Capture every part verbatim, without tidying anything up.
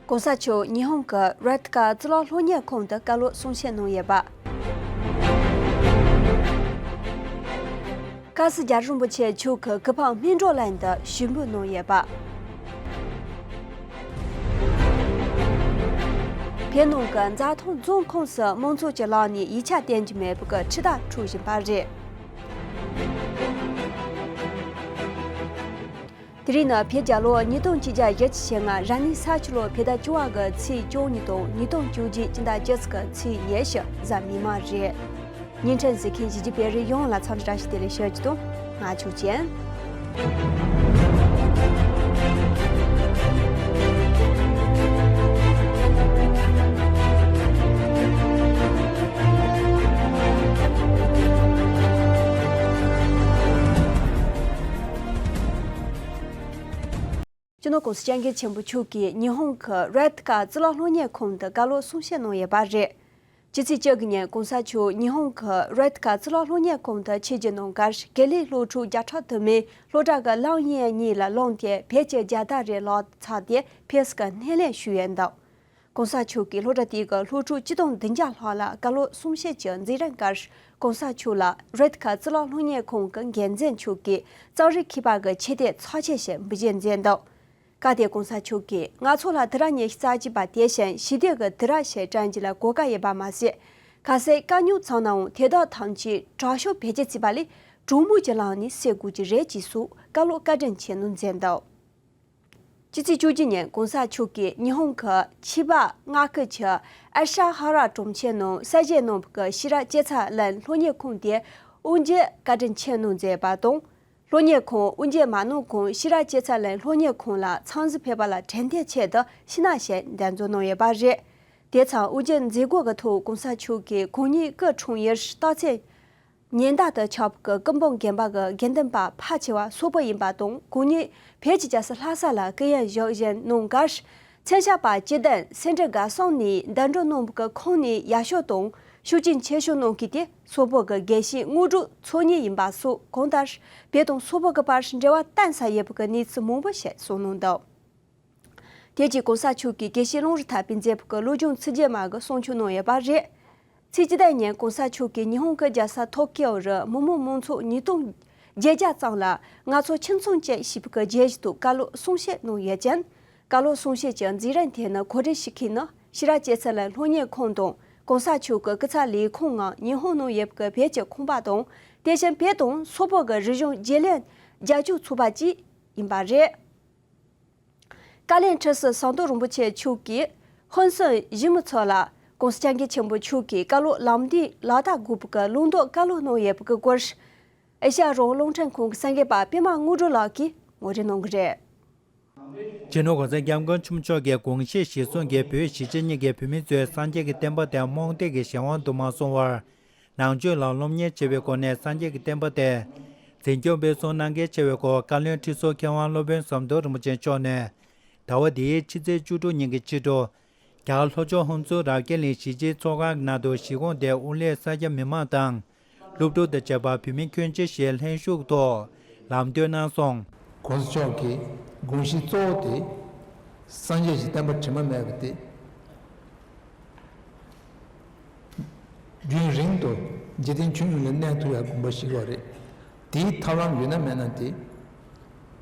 ༸གོང་ས་མཆོག་ཉི་ཧོང་གི་རེད་ཀ་ཙི་ལོ་སློབ་གཉེར་ཁང་དུ་བཀའ་སློབ་གསུང་བཤད་གནང་ཡོད་པ། ཀ་སི་རྒྱལ་རིན་པོ་ཆེ་མཆོག་གིས་གུ་ཕང་སྨིན་གྲོལ་གླིང་དུ་ཞུགས་འབུལ་གནང་ཡོད་པ། བོད་ནང་གི་རྫ་ཐང་རྫོང་ཁོངས་སུ་མང་ཚོགས་ཀྱི་ལག་ནས་ཡིག་ཆ་སྟོན་གྱི་མེད་པའི་ཁྲིམས་ཐག་འཁྲུག་བཞིན་པ་རེད། དེ་རིང་ནི་བོད་རྒྱལ་ལོ་ཉིས་སྟོང་ཆིག་བརྒྱ་བཞི་བཅུ་ཞེ་ལྔ་རབ་གནས་ས་ཆུ་ལོ་བོད་ཟླ་བཅུ་པ་གི་ཚེས་བཅུ་གཉིས་དང་ཉིས་སྟོང་བཅོ་བརྒྱད་སྤྱི་ཟླ་བཅུ་གཅིག་གི་ཚེས་ཉེར་བཞི་གཟའ་མིག་དམར་རེད། བརྙན་འཕྲིན་གཟིགས་མཁན་གཞིས་བྱེས་བོད་རིགས་ཡོངས་ལ་འཚམས་འདྲི་བཀྲ་ཤིས་བདེ་ལེགས་ཞུ་རྒྱུ་དང་། ང་ཆོས་ཅན། སྤྱི་ནོར་༸གོང་ས་༸སྐྱབས་མགོན་ཆེན་པོ་མཆོག་གིས་ཉི་ཧོང་གི་རེད་ཀ་ཙི་ལོ་སློབ་གཉེར་ཁང་དུ་བཀའ་སློབ་གསུང་བཤད་གནང་ཡོད་པ་རེད། ཕྱི་ཚེས་བཅུ་དགུ་ཉིན་༸གོང་ས་མཆོག་ཉི་ཧོང་གི་རེད་ཀ་ཙི་ལོ་སློབ་གཉེར་ཁང་དུ་ཆིབས་བསྒྱུར་གནང་སྐབས་དགེ་ལས་སློབ་ཕྲུག་བརྒྱ་ཕྲག་དུ་མས་སློབ་གྲྭ་གི་ལམ་ཡན་གཉིས་ལ་ལངས་ཏེ་བོད་ཀྱི་རྒྱལ་དར་རེ་ལག་ཚར་ཏེ་ཕེབས་སྐུ་སྣེ་ལེན་ཞུས་ཡོད་འདུག ༸གོང་ས་མཆོག་གིས་སློབ་གྲྭ་དེ་གི་སློབ་ཕྲུག་སྤྱི་བཏང་བདུན་བརྒྱ་ལྷག་ལ་བཀའ་སློབ་གསུང་བཤད་ཀྱི་མཛད་རིམ་སྐབས་༸གོང་ས་མཆོག་ལ་རེད་ཀ་ཙི་ལོ་སློབ་གཉེར་ཁང་གི་འགན་འཛིན་མཆོག་གིས་གཙང་རིས་མཁས་པ་གི་ཆེ་བསྟོད་ཚབས་ཆེ་ཞིག་འབུལ་བཞེས་མཛད་འདུག་སྐབས་དེར་༸གོང་ས་མཆོག་གིས་ང་ཚོ་ལ་དུས་རབས་ཉི་ཤུ་རྩ་གཅིག་པ་དེ་བཞིན་ཞི་བདེ་གི་དུས་རབས་ཤིག་བསྐྲུན་རྒྱུ་ལ་གོ་སྐབས་ཡོད་པ་མ་ཟད། གལ་སྲིད་དཀའ་རྙོག་ཚང་ནའང་དེ་དག་ཐམས་ཅད་དྲག་ཤུགས་བེད་སྤྱོད་བྱས་པ་ལས་གྲོས་མོལ་གྱི་ལམ་ནས་སེལ་དགོས་ཀྱི་རེད་ཅེས་སོགས་བཀའ་སློབ་བཀའ་དྲིན་ཆེ་གནང་མཛད་འདུག་ཕྱི་ཚེས་བཅུ་གཅིག་ཉིན་༸གོང་ས་མཆོག་གིས་ཉི་ཧོང་གི་ཆི་བ་མངའ་ཁུལ་གྱི་ཨ་ཤ་ཧ་ར་གྲོང་ཁྱེར་ནང་གསར་བཞེངས་གནང་བའི་ཤེས་རབ་སྤྱོད་ཚུལ་གླིང་སློབ་གཉེར་ཁང་དེ་དབུ་འབྱེད་བཀའ་དྲིན་ཆེ་གནང་མཛད་པ་དང་། སློབ་གཉེར་ཁང་དབུ་འབྱེད་མ་གནང་གོང་ཤེས་རབ་སྤྱོད་ཚུལ་གླིང་སློབ་གཉེར་ཁང་ལ་འཚམས་གཟིགས་ཕེབས་པ་ལ་དྲན་རྟེན་ཆེད་དུ་ཤིང་ནགས་ཤིག་འདེགས་འཛུགས་གནང་ཡོད་པ་རེད། དེ་མཚམས་དབུ་འབྱེད་མཛད་སྒོ་གི་ཐོག་༸གོང་ས་མཆོག་གིས་གོང་ཉིད་སྐུ་འཁྲུངས་ཡུལ་སྟག་ཚང་ཉི་ཟླ་དུ་ཆགས་པའི་ཀུན་སྤངས་དགོན་པ་གི་དགེ་འདུན་པ་ཕལ་ཆེ་བ་སོག་པོ་ཡིན་པ་དང་། གོང་ཉིད་བོད་ཀྱི་རྒྱལ་ས་ལྷ་ས་ལ་སྐུ་ཡོན་ཞུ་བཞེས་གནང་སྐབས། མཚན་ཞབས་པ་སྤྱི་བདམས་སེ་འབྲས་དགའ་གསུམ་ནས་གདན་དྲངས་གནང་བའི་ཁོང་ནས་ཡར་ཞུ་དང་ཤུགས་རྐྱེན་ཆེ་ཤོས་གནང་མཁན་དེ་སོག་པོ་གི་དགེ་བཤེས་དངོས་གྲུབ་ཚོགས་གཉིས་ཡིན་པ་སོགས་གང་ལྟར་བོད་དང་སོག་པོ་གི་བར་འབྲེལ་བ་གཏིང་ཟབ་ཡོད་པའི་གནས་ཚུལ་མང་པོ་ཞིག་གསུངས་གནང་འདུག་དེ་རྗེས་༸གོང་ས་མཆོག་གིས་དགེ་བཤེས་ཀློང་རི་ཐར་པས་མཛད་པའི་སློབ་སྦྱོང་ཚིག་བརྗོད་མ་གི་གསུང་ཆོས་གནང་ཡོད་པ་རེད། ཚེས་བཅུ་དགུ་ཉིན་༸གོང་ས་མཆོག་གིས་ཉི་ཧོང་གི་རྒྱལ་ས་ཐོ་ཀིའོ་རུ་མི་མང་མང་ཚོགས་ཉིས་སྟོང་བརྒྱད་བརྒྱ་ཙམ་ལ་ང་ཚོ་ཁྱིམ་ཚང་གཅིག་ཞེས་པའི་བརྗོད་གཞི་ཐོག་བཀའ་སློབ་གསུང་བཤད་གནང་ཡོད་ཅིང་། བཀའ་སློབ་གསུང་བཤད་ཀྱི་མཛད་རིམ་དེ་ནི་གོ་སྒྲིག་ཞུ་མཁན་ནི་ཤེས་རབ་སྤྱོད་ཚུལ་གླིང་སློབ་གཉེར་ཁང་དང་༸གོང་ས་མཆོག་གི་སྐུ་ཚབ་ལས་ཁུངས་ངམ་ཉི་ཧོང་ནང་ཡོད་པའི་བོད་ཀྱི་ཁང་པ་དང་། དེ་བཞིན་བོད་དང་སོག་པོ་གི་རིག་གཞུང་བརྗེ་ལེན་རྒྱབ་སྐྱོར་ཚོགས་པ་བཅས་ཡིན་པ་རེད། བཀའ་བློན་ཁྲི་ཟུར་ཟམ་གདོང་རིན་པོ་ཆེ་མཆོག་གིས་ཧུན་སུར་གཞིས་མི་ཚོ་ལ་༸གོང་ས་༸སྐྱབས་མགོན་ཆེན་པོ་མཆོག་གིས་བཀའ་སློབ་ལམ་སྟོན་ལག་བསྟར་དགོས་པའི་ལུང་རྟོགས་བཀའ་སློབ་གནང་ཡོད་པའི་སྐོར། ཨེ་ཤ་ཡ་རང་དབང་རླུང་འཕྲིན་ཁང་གི་གསར་འགོད་པ་པད་མ་དངོས་གྲུབ་ལགས་ཀྱིས་ངོ་སྤྲོད་གནང་གི་རེད། སྤྱི་ནོར་༸གོང་ས་༸སྐྱབས་མགོན་ཆེན་པོ་མཆོག་གི་དགོངས་བཞེད་གཞིར་བཟུང་གིས་བོད་གཞིས་བྱེས་གཉིས་ཀྱི་བོད་མི་ཚོས་སངས་རྒྱས་ཀྱི་བསྟན་པ་དེ་རྨོངས་དད་ཀྱི་གཞན་དབང་དུ་མ་སོང་བར། ནང་ཆོས་ལ་སློབ་གཉེར་བྱེད་པའི་སྒོ་ནས་སངས་རྒྱས་ཀྱི་བསྟན་པ་དེ་འཛིན་སྐྱོང་སྤེལ་གསུམ་གནང་གལ་ཆེ་བའི་སྐོར་བཀའ་བློན་ཁྲི་ཟུར་མཁས་དབང་སློབ་དཔོན་ཟམ་གདོང་རིན་པོ་ཆེ་མཆོག་ནས་ཟླ་བ་འདིའི་ཕྱི་ཚེས་བཅུ་དྲུག་ཉིན་གྱི་ཕྱི་དྲོ། རྒྱ་གར་ལྷོ་ཕྱོགས་ཧུན་སུར་རབ་རྒྱས་གླིང་གཞིས་བྱེས་ཚོགས་ཁང་གི་ནང་དུ་གཞིས་ཁོངས་དེའི་དབུ་བླའི་ས་སྐྱ་མི་མང་དང་། སློབ་ཕྲུག་དང་བཅས་པ་བོད་མི་ཁྱོན་ཆེ་ཞིག་ལྷན་ཞུགས་ཐོག་ལམ་སྟོན་གནང་སོང་། ༸གོང་ས་མཆོག་གི་དགོངས་གཞི་གཙོ་བོ་དེ་སངས་རྒྱས་ཀྱི་བསྟན་པ་དྲི་མ་མེད་པ་དེ་རྒྱུན་རིང་དུ་འཇིག་རྟེན་ཁྱོན་ཡོངས་ལ་གནས་ཐུབ་ཡག་དགོངས་པ་བཞེས་པ་རེད། དེའི་ཐབས་ལམ་ཡོད་ན་མེད་ན་དེ།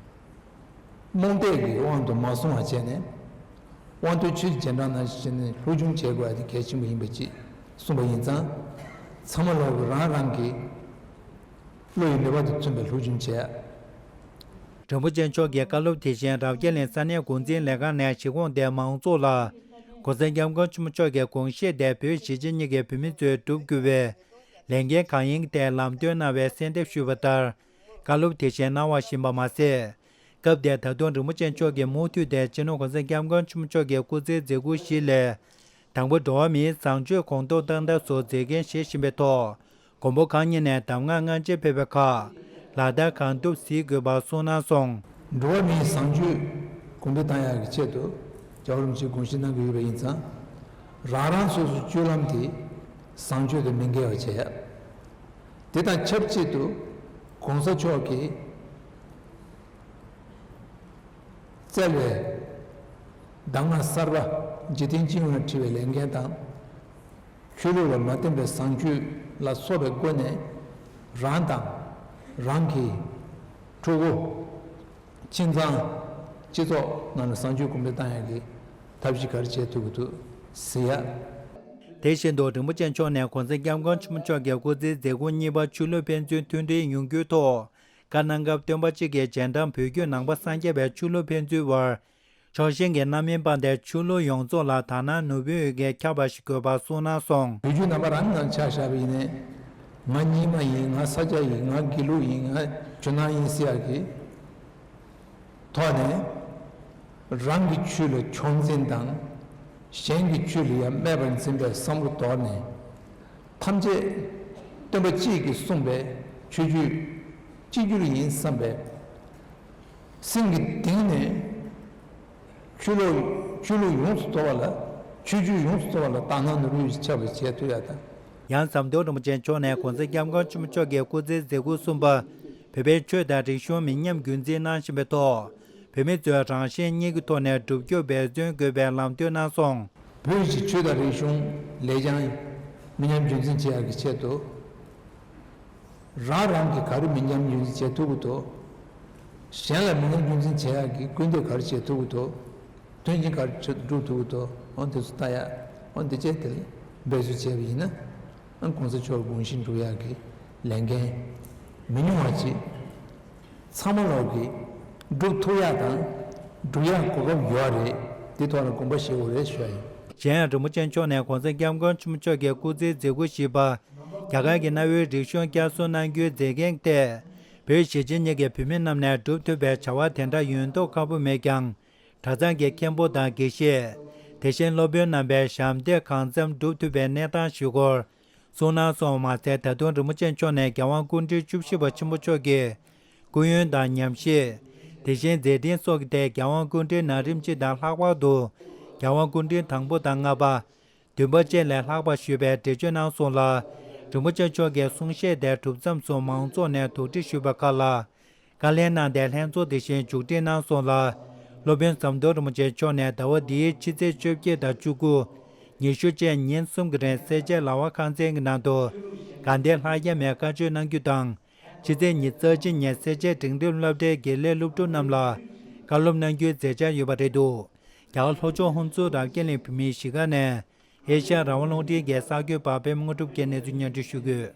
རྨོངས་དད་ཀྱི་དབང་དུ་མ་སོང་བ་བྱས་ནས། དབང་དུ་ཆོས་ཀྱི་རྗེས་འབྲང་ནང་བཞིན་བྱས་ནས་སློབ་སྦྱོང་བྱེད་དགོས་པ་དེ་གལ་ཆེན་པོ་ཡིན་པ་ཅིག་གསུངས་པ་ཡིན་ཙང་། ཚང་མ་ལོག་གི་རང་རང་གི་བློ་ཡི་ནུས་པ་དང་མཐུན་པའི་སློབ་སྦྱོང་བྱས། རིན་པོ་ཆེ་མཆོག་གི་བཀའ་སློབ་དེ་བཞིན་རབ་རྒྱས་གླིང་ས་གནས་འགོ་འཛིན་ལས་ཁང་ནས་གཞིས་ཁོངས་དེའི་མང་ཚོགས་ལ་༸གོང་ས་༸སྐྱབས་མགོན་ཆེན་པོ་མཆོག་གི་དགོངས་བཞེད་དེ་བོད་གཞིས་བྱེས་གཉིས་ཀྱི་བོད་མི་ཚོས་བསྒྲུབ་དགོས་པའི་ལས་འགན་གང་ཡིན་གྱི་ཐད་ལམ་སྟོན་གནང་བའི་གསལ་འདེབས་ཞུས་པ་ལྟར། བཀའ་སློབ་དེ་བཞིན་གནང་བ་བཞིན་པ་མ་ཟད། སྐབས་དེར་ད་དུང་རིན་པོ་ཆེ་མཆོག་གིས་མུ་མཐུད་དེ་སྤྱི་ནོར་༸གོང་ས་༸སྐྱབས་མགོན་ཆེན་པོ་མཆོག་གི་སྐུ་ཚེའི་མཛད་ཁུར་བཞི་ལས། དང་པོ་འགྲོ་བ་མིའི་བཟང་སྤྱོད་གོང་མཐོར་གཏོང་ཐབས་སོགས་མཛད་འགན་བཞེས་བཞིན་པའི་ཐོག་མགོན་པོ་གང་ཉིད་ནས་གདམས་ངག་སྔ་རྗེས་ཕེབས་པའི་ཁག་ལག་བསྟར་གང་ཐུབ་གཟིགས་དགོས་པ་གསུངས་གནང་སོང་། འགྲོ་བ་མིའི་བཟང་སྤྱོད་གོང་འཕེལ་བཏང་ཡག་གི་ཆེད་དུ་རྒྱལ་བ་རིན་པོ་ཆེས་དགོངས་གཞི་གནང་གི་ཡོད་པ་ཡིན་ཙང་། རང་རང་སོ་སོའི་སྤྱོད་ལམ་དེ་བཟང་སྤྱོད་དང་མི་འགལ་བ་བྱེད་ཡག་དེ་དང་ཆབས་ཅིག་ཏུ་༸གོང་ས་མཆོག་གིས་བསྩལ་བའི་ གདམས་ངག་གསར་པ་འཇིག་རྟེན་སྤྱི་ཡོངས་ལ་འཁྲི་བའི་ལས་འགན་དང་། ཆོས་ལུགས་ལ་མ་བརྟེན་པའི་བཟང་སྤྱོད་ལ་སོགས་པའི་སྒོ་ནས་རང་དང་། རང་གི་ཕྲུ་གུ། ཁྱིམ་ཚང་། སྤྱི་ཚོགས་ནང་ལ་བཟང་སྤྱོད་གོང་འཕེལ་བཏང་ཡག་གི་ཐབས་ཤེས་ག་རེ་བྱེད་ཐུབ་ཀྱི་འདུག་ཟེར་ཡ། དེ་བཞིན་དུ་རིན་པོ་ཆེ་མཆོག་ནས་༸གོང་ས་༸སྐྱབས་མགོན་ཆེན་པོ་མཆོག་གི་སྐུ་ཚེའི་མཛད་ཁུངས་གཉིས་པ་ཆོས་ལུགས་ཕན་ཚུན་མཐུན་སྒྲིལ་ཡོང་རྒྱུའི་ཐོག་བཀའ་གནང་སྐབས། སྟོན་པ་གཅིག་གིས་རྗེས་འབྲང་བོད་བརྒྱུད་ནང་པ་སངས་རྒྱས་པའི་ཆོས་ལུགས་ཕན་ཚུན་དབར་ཕྱོགས་ཞེན་གྱི་རྣམ་སྨིན་སྤངས་ཏེ། ཆོས་ལུགས་ཡོངས་རྫོགས་ལ་དག་སྣང་ནོར་བུའི་འོད་ཀྱིས་ཁྱབ་པ་ཞིག་དགོས་པ་གསུངས་གནང་སོང་། བོད་བརྒྱུད་ནང་པ་རང་ནང་ཆ་བཞག་པ་ཡིན་ནའི། ང་རྙིང་མ་ཡིན། ང་ས་སྐྱ་ཡིན། ང་དགེ་ལུགས་ཡིན། ང་ཇོ་ནང་ཡིན་ཟེར་ཡག་གི་ཐོག་ནས། རང་གི་ཆོས་ལ་ཕྱོགས་འཛིན་དང་། གཞན་གྱི་ཆོས་ལ་ཡང་སྨད་པར་འཛིན་པའི་བསམ་བློ་དོར་ནས། ཐམས་ཅད་སྟོན་པ་གཅིག་གིས་གསུངས་པའི་ཆོས་བརྒྱུད་གཅིག་གྱུར་ཡིན་བསམ་པའི་སེམས་ཀྱི་གཏིང་ནས། ཆོས་ལུགས་ཆོས་ལུགས་ཡོངས་སུ་རྫོགས་པ་ལ། ཆོས་བརྒྱུད་ཡོངས་སུ་རྫོགས་པ་ལ་དག་སྣང་ནོར་བུ་ཁྱབ་པ་བྱེད་ཐུབ་ཡག་དང་། ཡང་ཟམ་གདོང་རིན་པོ་ཆེ་མཆོག་ནས་༸གོང་ས་༸སྐྱབས་མགོན་ཆེན་པོ་མཆོག་གི་སྐུ་ཚེའི་མཛད་ཁུངས་གསུམ་པ། བོད་པའི་ཆོས་དང་རིག་གཞུང་མི་ཉམས་རྒྱུན་འཛིན་གནང་བཞིན་པའི་ཐོག་བོད་མི་ཚོས་རང་གཞན་གཉིས་ཀྱི་ཐོག་ནས་སྒྲུབ་སྐྱོར་འབད་བརྩོན་དགོས་པའི་ལམ་སྟོན་གནང་སོང་། བོད་ཀྱི་ཆོས་དང་རིག་གཞུང་ལེགས་བྱང་མི་ཉམས་རྒྱུན་འཛིན་བྱེད་ཡག་གི་ཆེད་དུ། རང་རང་གིས་ག་རེ་མི་ཉམས་རྒྱུན་འཛིན་བྱེད་ཐུབ་ཀྱི་འདུག་གཞན་ལ་མི་ཉམས་རྒྱུན་འཛིན་བྱེད་ཡག་གི་སྐུལ་འདེད་ག་རེ་བྱེད་ཐུབ་ཀྱི་འདུག་མཐུན་རྐྱེན་ག་རེ་སྒྲུབ་ཐུབ་ཀྱི་འདུག་འོ་དེ་ཚོ་ལྟ་ཡག་འོ་དེ་བྱས་དེ་འབད་རྩོལ་བྱས་པ་ཡིན་ན། ཨང་༸གོང་ས་མཆོག་དགོངས་བཞིན་འགྲུབ་ཡག་གི་ལས་འགན་མི་ཉུང་བ་ཅིག་ཚང་མ་ལོག་གིས་སྒྲུབ་ཐུབ་ཡག་དང་སྒྲུབ་ཡག་གོ་སྐབས་ཡོད་རེད། དེ་ཐོག་ལ་དགོངས་པ་བཞེས་དགོས་རེད་ཞུ་ཡ་ཡིན། གཞན་ཡང་རིན་པོ་ཆེ་མཆོག་ནས་༸གོང་ས་༸སྐྱབས་མགོན་ཆེན་པོ་མཆོག་གི་སྐུ་ཚེའི་མཛད་ཁུངས་བཞི་པ། རྒྱ་གར་གྱི་གནའ་བོའི་རིག་གཞུང་བསྐྱར་གསོ་གནང་རྒྱུའི་མཛད་འགན་ཐད། བོད་གཞིས་བྱེས་གཉིས་ཀྱི་བོད་མི་རྣམས་ནས་སྒྲུབ་ཐུབ་པའི་བྱ་བ་དེ་འདྲ་ཡོད་མདོག་ཁ་པོ་མེད་ཀྱང་། གྲྭ་ཚང་གི་མཁན་པོ་དང་དགེ་བཤེས། དེ་བཞིན་སློབ་དཔོན་རྣམ་པས་ཞབས་འདེགས་གང་འཚམ་སྒྲུབ་ཐུབ་པའི་གནས་སྟངས་ཤིག་སྐོར་གསུངས་གནང་སོང་། མ་ཟད་ད་དུང་རིན་པོ་ཆེ་མཆོག་ནས་རྒྱལ་དབང་སྐུ་ཕྲེང་བཅུ་བཞི་པ་ཆེན་པོ་མཆོག་གི་སྐུ་ཡོན་དང་ཉམས་བཞེས། དེ་བཞིན་མཛད་འཕྲིན་སོགས་ཀྱི་ཐད་རྒྱལ་དབང་སྐུ་ཕྲེང་ན་རིམ་གཅིག་དང་ལྷག་པར་དུ་རྒྱལ་དབང་སྐུ་ཕྲེང་དང་པོ་དང་ལྔ་པ། བདུན་པ་བཅས་ལས་ལྷག་པ་ཞུས་པའི་འགྲེལ་བརྗོད་གནང་སོང་ལ། རིན་པོ་ཆེ་མཆོག་གི་གསུང་བཤད་དེ་གྲུབ་མཚམས་སུ་མང་ཚོགས་ནས་དོགས་འདྲི་ཞུས་པ་ཁག་ལ། བཀའ་ལན་གནང་སྟེ་ལྷན་ཚོགས་དེ་བཞིན་མཇུག་སྒྲིལ་གནང་སོང་ལ། སློབ་དཔོན་ཟམ་གདོང་རིན་པོ་ཆེ་མཆོག་ནས་ཟླ་བ་འདིའི་ཕྱི་ཚེས་བཅོ་བརྒྱད་དང་བཅུ་དགུ། ཉི་ཤུ་བཅས་ཉིན་གསུམ་གྱི་རིང་སེར་བྱེས་ལྭ་བ་ཁང་ཚན་གྱི་ནང་དུ་དགའ་ལྡན་ལྷ་རྒྱལ་མའི་བཀའ་ཆོས་གནང་རྒྱུ་དང་། ཕྱི་ཚེས་ཉི་ཤུ་རྩ་གཅིག་ཉིན་སེར་བྱེས་འབྲིང་རིམ་སློབ་གྲྭའི་དགེ་ལས་སློབ་ཕྲུག་རྣམས་ལ་བཀའ་སློབ་གནང་རྒྱུའི་མཛད་འཆར་ཡོད་པ་རེད་འདུག་རྒྱ་གར་ལྷོ་ཕྱོགས་ཧུན་སུར་ར་རྒྱ་གླིང་བོད་མིའི་གཞིས་ཀ་ནས་ཨེ་ཤ་ཡ་རང་དབང་རླུང་འཕྲིན་གྱི་གསར་འགོད་པ་པད་མ་དངོས་གྲུབ་ཀྱིས་གནས་ཚུལ་སྙན་སྒྲོན་ཞུ་གི་ཡོད།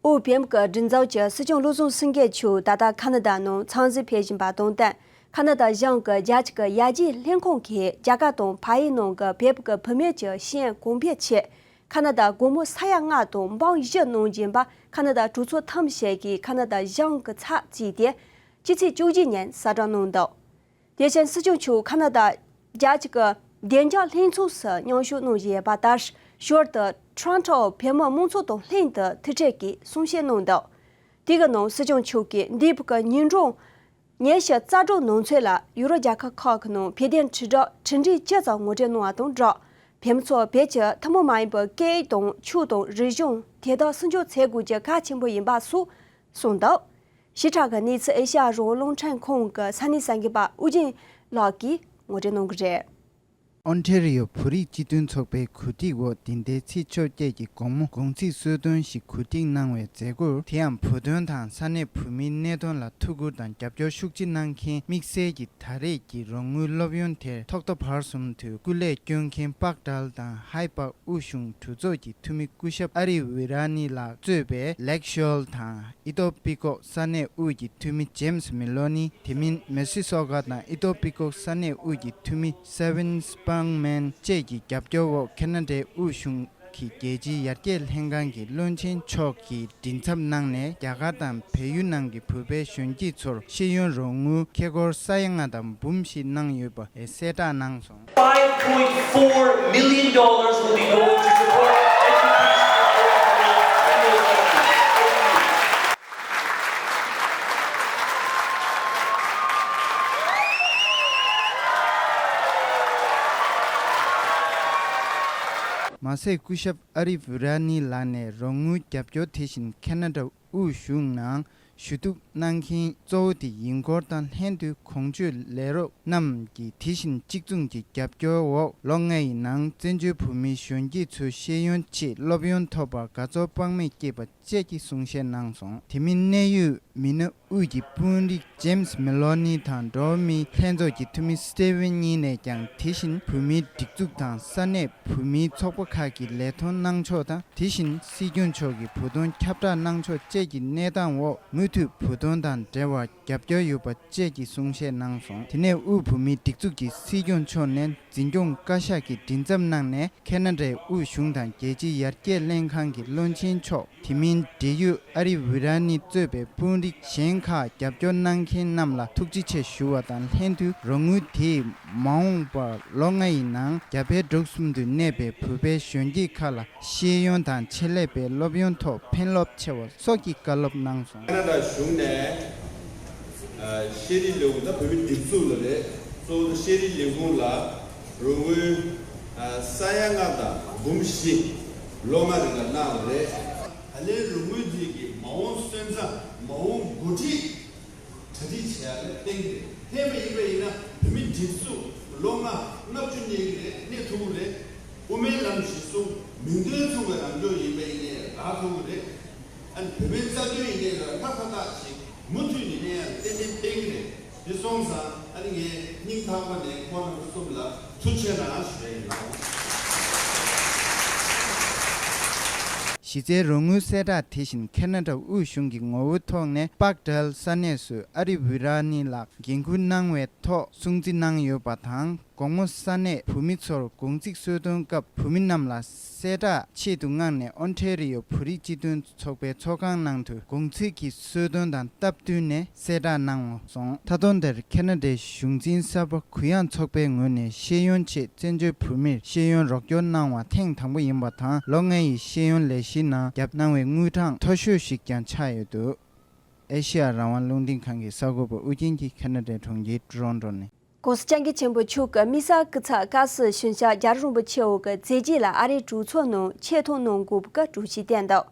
ཨོ་པི་ཨེམ་གྱི་མགྲིན་ཚབ་ཀྱི་སྲིད་སྐྱོང་བློ་བཟང་སེང་གེ་མཆོག་ད་ལྟ་ཁ་ན་ཌ་ནང་འཚམས་གཟིགས་ཕེབས་བཞིན་པ་དང་བསྟུན། ཁ་ན་ཌ་གཞུང་གི་རྒྱལ་སྤྱི་གི་ཡར་རྒྱས་ལྷན་ཁང་གིས་རྒྱ་གར་དང་བལ་ཡུལ་ནང་གི་བོད་ཀྱི་བུད་མེད་ཀྱི་ཤེས་ཡོན་གོང་འཕེལ་ཆེད། ཁ་ན་ཌ་སྒོར་མོ་ས་ཡ་ལྔ་དང་འབུམ་བཞི་གནང་བཞིན་པ། ཁ་ན་ཌ་གྲོས་ཚོགས་ཐེངས་བཞི་གིས་ཁ་ན་ཌ་གཞུང་གི་ཚབ་བྱས་ཏེ། ཕྱི་ཚེས་བཅུ་གཅིག་ཉིན་གསལ་བསྒྲགས་གནང་འདུག་དེ་བཞིན་སྲིད་སྐྱོང་མཆོག་ཁ་ན་ཌ་རྒྱལ་སྤྱི་གི་བདེ་འཇགས་ལྷན་ཚོགས་སུ་མཉམ་ཞུགས་གནང་བཞིན་ཡོད་པ་ལྟར། ཞོར་དུ་ཊོ་རོན་ཊོ་བོད་མི་མང་ཚོགས་དང་ལྷན་དུ་ཐུག་འཕྲད་ཀྱིས་གསུང་བཤད་གནང་འདུག་དེ་གི་ནང་སྲིད་སྐྱོང་མཆོག་གིས་འདས་པའི་ཉིན་གྲངས་ཉི་ཤུ་རྩ་དྲུག་ནང་ཚུད་ལ་ཡུ་རོབ་རྒྱལ་ཁབ་ཁག་གི་ནང་བོད་དོན་དྲིལ་བསྒྲགས་གྲུབ་འབྲས་ཅི་ཙམ་ངོ་སྤྲོད་གནང་བ་དང་སྦྲགས། བོད་མི་ཚོ་བོད་ཀྱི་ཐུན་མོང་མ་ཡིན་པའི་སྐད་ཡིག་དང་ཆོས་དང་རིག་གཞུང་དེ་དག་སྲུང་སྐྱོབ་བྱེད་དགོས་རྒྱུ་གལ་ཆེན་པོ་ཡིན་པ་སོགས་གསུངས་འདུག་ཞིབ་ཕྲ་གི་གནས་ཚུལ་ཨེ་ཤ་ཡ་རང་དབང་རླུང་འཕྲིན་ཁང་གི་ས་གནས་གསར་འགོད་པ་ཨུ་རྒྱན་ལགས་ཀྱིས་ངོ་སྤྲོད་གནང་གི་རེད། ཨོན་ཊེ་རི་ཡོ་བོད་རིགས་སྤྱི་མཐུན་ཚོགས་པའི་གོ་སྒྲིག་འོག་འདི་ཟླའི་ཚེས་བཅོ་བརྒྱད་ཀྱི་དགོང་མོ་དགོང་ཚིགས་གསོལ་སྟོན་ཞིག་གོ་སྒྲིག་གནང་བའི་མཛད་སྒོར། དེ་ཡང་བོད་དོན་དང་ས་གནས་བོད་མིའི་གནད་དོན་ལ་ཐུགས་ཁུར་དང་རྒྱབ་སྐྱོར་ཤུགས་ཆེ་གནང་མཁན་དམིགས་བསལ་གྱི་ད་རེས་ཀྱི་རོགས་དངུལ་སློབ་ཡོན་དེར་ཐོག་མཐའ་བར་གསུམ་དུ་སྐུ་ལས་བསྐྱོན་མཁན་པག་ཏཱལ་དང་ཧའེ་པག་དབུས་གཞུང་གྲོས་ཚོགས་ཀྱི་འཐུས་མི་སྐུ་ཞབས་ཨ་རི་ཝི་ར་ནི་ལགས་གཙོས་པའི་ལེག་ཤོལ་དང་ཨི་ཏོ་པི་ཀོག་ས་གནས་དབུས་ཀྱི་འཐུས་མི་ཇེམ་སི་མེ་ལོ་ནི། དེ་མིན་མེ་སི་སོ་གྷ་དང་ཨི་ཏོ་པི་ཀོག་ས་གནས་དབུས་ཀྱི་འཐུས་མི་སེ་ཝིན་སྤང་མན་བཅས་ཀྱི་རྒྱབ་སྐྱོར་འོག་ཁེ་ན་ཌའི་དབུས་གཞུང་གི་རྒྱལ་སྤྱིའི་ཡར་རྒྱས་ལྷན་ཁང་གི་བློན་ཆེན་མཆོག་གི་མགྲིན་ཚབ་གནང་ནས། རྒྱ་གར་དང་བལ་ཡུལ་ནང་གི་བོད་པའི་གཞོན་སྐྱེས་ཚོར་ཤེས་ཡོན་རོགས་དངུལ་ཁེ་སྒོར་ས་ཡ་ལྔ་དང་འབུམ་བཞི་གནང་ཡོད་པ་གསལ་བསྒྲགས་གནང་སོང་། Five point four million dollars will be going to support education. མ་ཟད་སྐུ་ཞབས་ཨ་རི་ཝི་ར་ནི་ལགས་ནས་རོགས་དངུལ་རྒྱབ་སྐྱོར་དེ་བཞིན་ཁེ་ན་ཌ་ དབུས་གཞུང་ནང་ཞུ་གཏུག་གནང་མཁན་གཙོ་བོ་དེ་ཡིན་སྐོར་དང་ལྷན་དུ་གོང་ཞུས་ལས་རོགས་རྣམས་ཀྱིས་དེ་བཞིན་གཅིག་མཚུངས་ཀྱི་རྒྱབ་སྐྱོར་འོག་ལོ་ལྔ་ཡི་ནང་བཙན་བྱོལ་བོད་མིའི་གཞོན་སྐྱེས་ཚོའི་ཤེས་ཡོན་ཆེད་སློབ་ཡོན་ཐོབ་པར་དགའ་ཚོར་དཔག་མེད་སྐྱེས་པ་བཅས་ཀྱི་གསུང་བཤད་གནང་སོང་། དེ་མིན་གནད་ཡོད་མི་སྣ་དབུས་ཀྱི་དཔོན་རིགས་ཇེམ་སི་མེ་ལོ་ནི་དང་འགྲོ་བ་མིའི་ལྷན་ཚོགས་ཀྱི་འཐུས་མི་སི་ཏེ་ཝན་གཉིས་ནས་ཀྱང་དེ་བཞིན་བོད་མིའི་སྒྲིག་འཛུགས་དང་ས་གནས་བོད་མིའི་ཚོགས་པ་ཁག་གི་ལས་དོན་གནང་ཕྱོགས་དང་དེ་བཞིན་སྲིད་སྐྱོང་མཆོག་གིས་བོད་དོན་ཁྱབ་བསྒྲགས་གནང་ཕྱོགས་བཅས་ཀྱི་གནས་སྟངས་འོག་མུ་མཐུད་བོད་དོན་དང་འབྲེལ་བར་རྒྱབ་སྐྱོར་ཡོད་པ་བཅས་ཀྱི་གསུང་བཤད་གནང་སོང་། དེ་ནས་དབུས་བོད་མིའི་སྒྲིག་འཛུགས་ཀྱི་སྲིད་སྐྱོང་མཆོག་ནས་འཛིན་སྐྱོང་བཀའ་ཤག་གི་མགྲིན་ཚབ་གནང་ནས་ཁེ་ན་ཌའི་དབུས་གཞུང་དང་རྒྱལ་སྤྱིའི་ཡར་རྒྱས་ལྷན་ཁང་གི་བློན་ཆེན་མཆོག་དེ་མིན་འབྲེལ་ཡོད་ཨ་རི་ཝི་ར་ནི་གཙོས་པའི་དཔོན་རིགས་གཞན་ཁག་རྒྱབ་སྐྱོར་གནང་མཁན་རྣམས་ལ་ཐུགས་རྗེ་ཆེ་ཞུ་བ་དང་ལྷན་དུ་རོགས་དངུལ་དེས་མ་འོངས་པར་ལོ་ལྔ་ཡི་ནང་རྒྱ་བལ་འབྲུག་གསུམ་དུ་གནས་པའི་བོད་པའི་གཞོན་སྐྱེས་ཁག་ལ་ཤེས་ཡོན་དང་ཆེད་ལས་པའི་སློབ་ཡོན་ཐོག་ཕན་རླབས་ཆེ་བ་སོགས་ཀྱི་བཀའ་སློབ་གནང་སོང་། ཁ་ན་ཌ་གཞུང་ནས་ཤེས་རིག་ལས་ཁུངས་ད་བོད་མིའི་སྒྲིག་འཛུགས་ལ་རེད། གཙོ་བོ་ཤེས་རིག་ལས་ཁུངས་ལ་རོགས་དངུལ་ས་ཡ་ལྔ་དང་འབུམ་བཞི་ལོ་ལྔ་རིང་ལ་གནང་བ་རེད། ད་ལན་རོགས་དངུལ་འདི་གི་མ་འོངས་སོན་རྩ་མ་འོངས་འགོ་ཁྲིད་གྲ་སྒྲིག་བྱེད་ཡ་ལ་བརྟེན་གྱི་རེད། ཐེན་པ་ཡིན་པ་ཡིན་ན་བོད་མི་སྒྲིག་འཛུགས་ལོ་ལྔ་ལྔ་བཅུ་གནས་ཀྱི་རེད། གནས་ཐུབ་ཀྱི་རེད། དབུ་མའི་ལམ་གཞི་བཟུང་མིང་དོན་མཚུངས་པའི་ལམ་ཕྱོགས་ཡིན་པ་ཡིན་ནའི་རག་ཐུབ་ཀྱི་རེད། ཨ་ནི་བོད་པའི་རྩ་དོན་ཡིན་ནའི་ལ་ཁ་ཁ་ཐག་ཞིག་མུ་མཐུད་ནས་གནས་ཡ་ལ་ཏན་ཏན་ཕན་གྱི་རེད། དེ་སོང་ཙང་ཨ་ནི་ངས་སྙིང་ཐག་པ་ནས་ཁོང་རྣམ་གསུམ་ལ་ཐུགས་རྗེ་གནང་ཞུ་ཡ་ཡིན་ལགས། གཞི་རྩའི་རོགས་དངུལ་གསལ་བསྒྲགས་དེ་བཞིན་ཁེ་ན་ཌ་དབུས་གཞུང་གི་ངོ་བོའི་ཐོག་ནས་པག་ཏལ་ས་གནས་སུ་ཨ་རི་ཝི་ར་ནི་ལགས་འགན་འཁུར་གནང་བའི་ཐོག་སྲུང་བརྩི་གནང་ཡོད་པ་དང་། དགོང་མོ་ས་གནས་བོད་མི་ཚོར་དགུང་ཚིགས་གསོལ་སྟོན་སྐབས་བོད་མི་རྣམས་ལ་གསལ་བསྒྲགས་ཆེད་དུ་མངགས་ནས་ཨོན་ཊེ་རི་ཡོ་བོད་རིགས་སྤྱི་མཐུན་ཚོགས་པའི་ཚོགས་ཁང་ནང་དུ་དགུང་ཚིགས་ཀྱི་གསོལ་སྟོན་དང་སྟབས་བསྟུན་ནས་གསལ་བསྒྲགས་གནང་སོང་། མཐའ་དོན་དེར་ཁེ་ན་ཌའི་གཞུང་འཛིན་གསར་པ་གུ་ཡངས་ཚོགས་པའི་ངོས་ནས་ཤེས་ཡོན་ཆེད་བཙན་བྱོལ་བོད་མིར་ཤེས་ཡོན་རོགས་སྐྱོར་གནང་བ་ཐེངས་དང་པོ་ཡིན་པ་དང་། ལོ་ལྔ་ཡི་ཤེས་ཡོན་ལས་གཞིའི་ནང་བརྒྱབ་གནང་བའི་དངུལ་གྲངས་མཐོ་ཤོས་ཤིག་ཀྱང་ཆགས་ཡོད་འདུག་ཨེ་ཤེ་ཡ་རང་དབང་རླུང་འཕྲིན་ཁང་གི་གསར་འགོད་པ་ཨུ་རྒྱན་གྱིས་ཁེ་ན་ཌའི་གྲོང་ཁྱེར་ཊོ་རོན་ཊོ་ནས། ༸གོང་ས་༸སྐྱབས་མགོན་ཆེན་པོ་མཆོག་གི་དམིགས་བསལ་སྐུ་ཚབ་ཀ་སི་ཞུན་ཤག་རྒྱལ་རོང་པོ་ཆེ་འོག་གི་མཛད་རྗེས་ལ་ཨ་རིའི་གྲོས་ཚོགས་ནང་ཆེ་མཐོང་གནང་དགོས་པའི་སྒྲོག་བྱས་བསྟན་འདུག་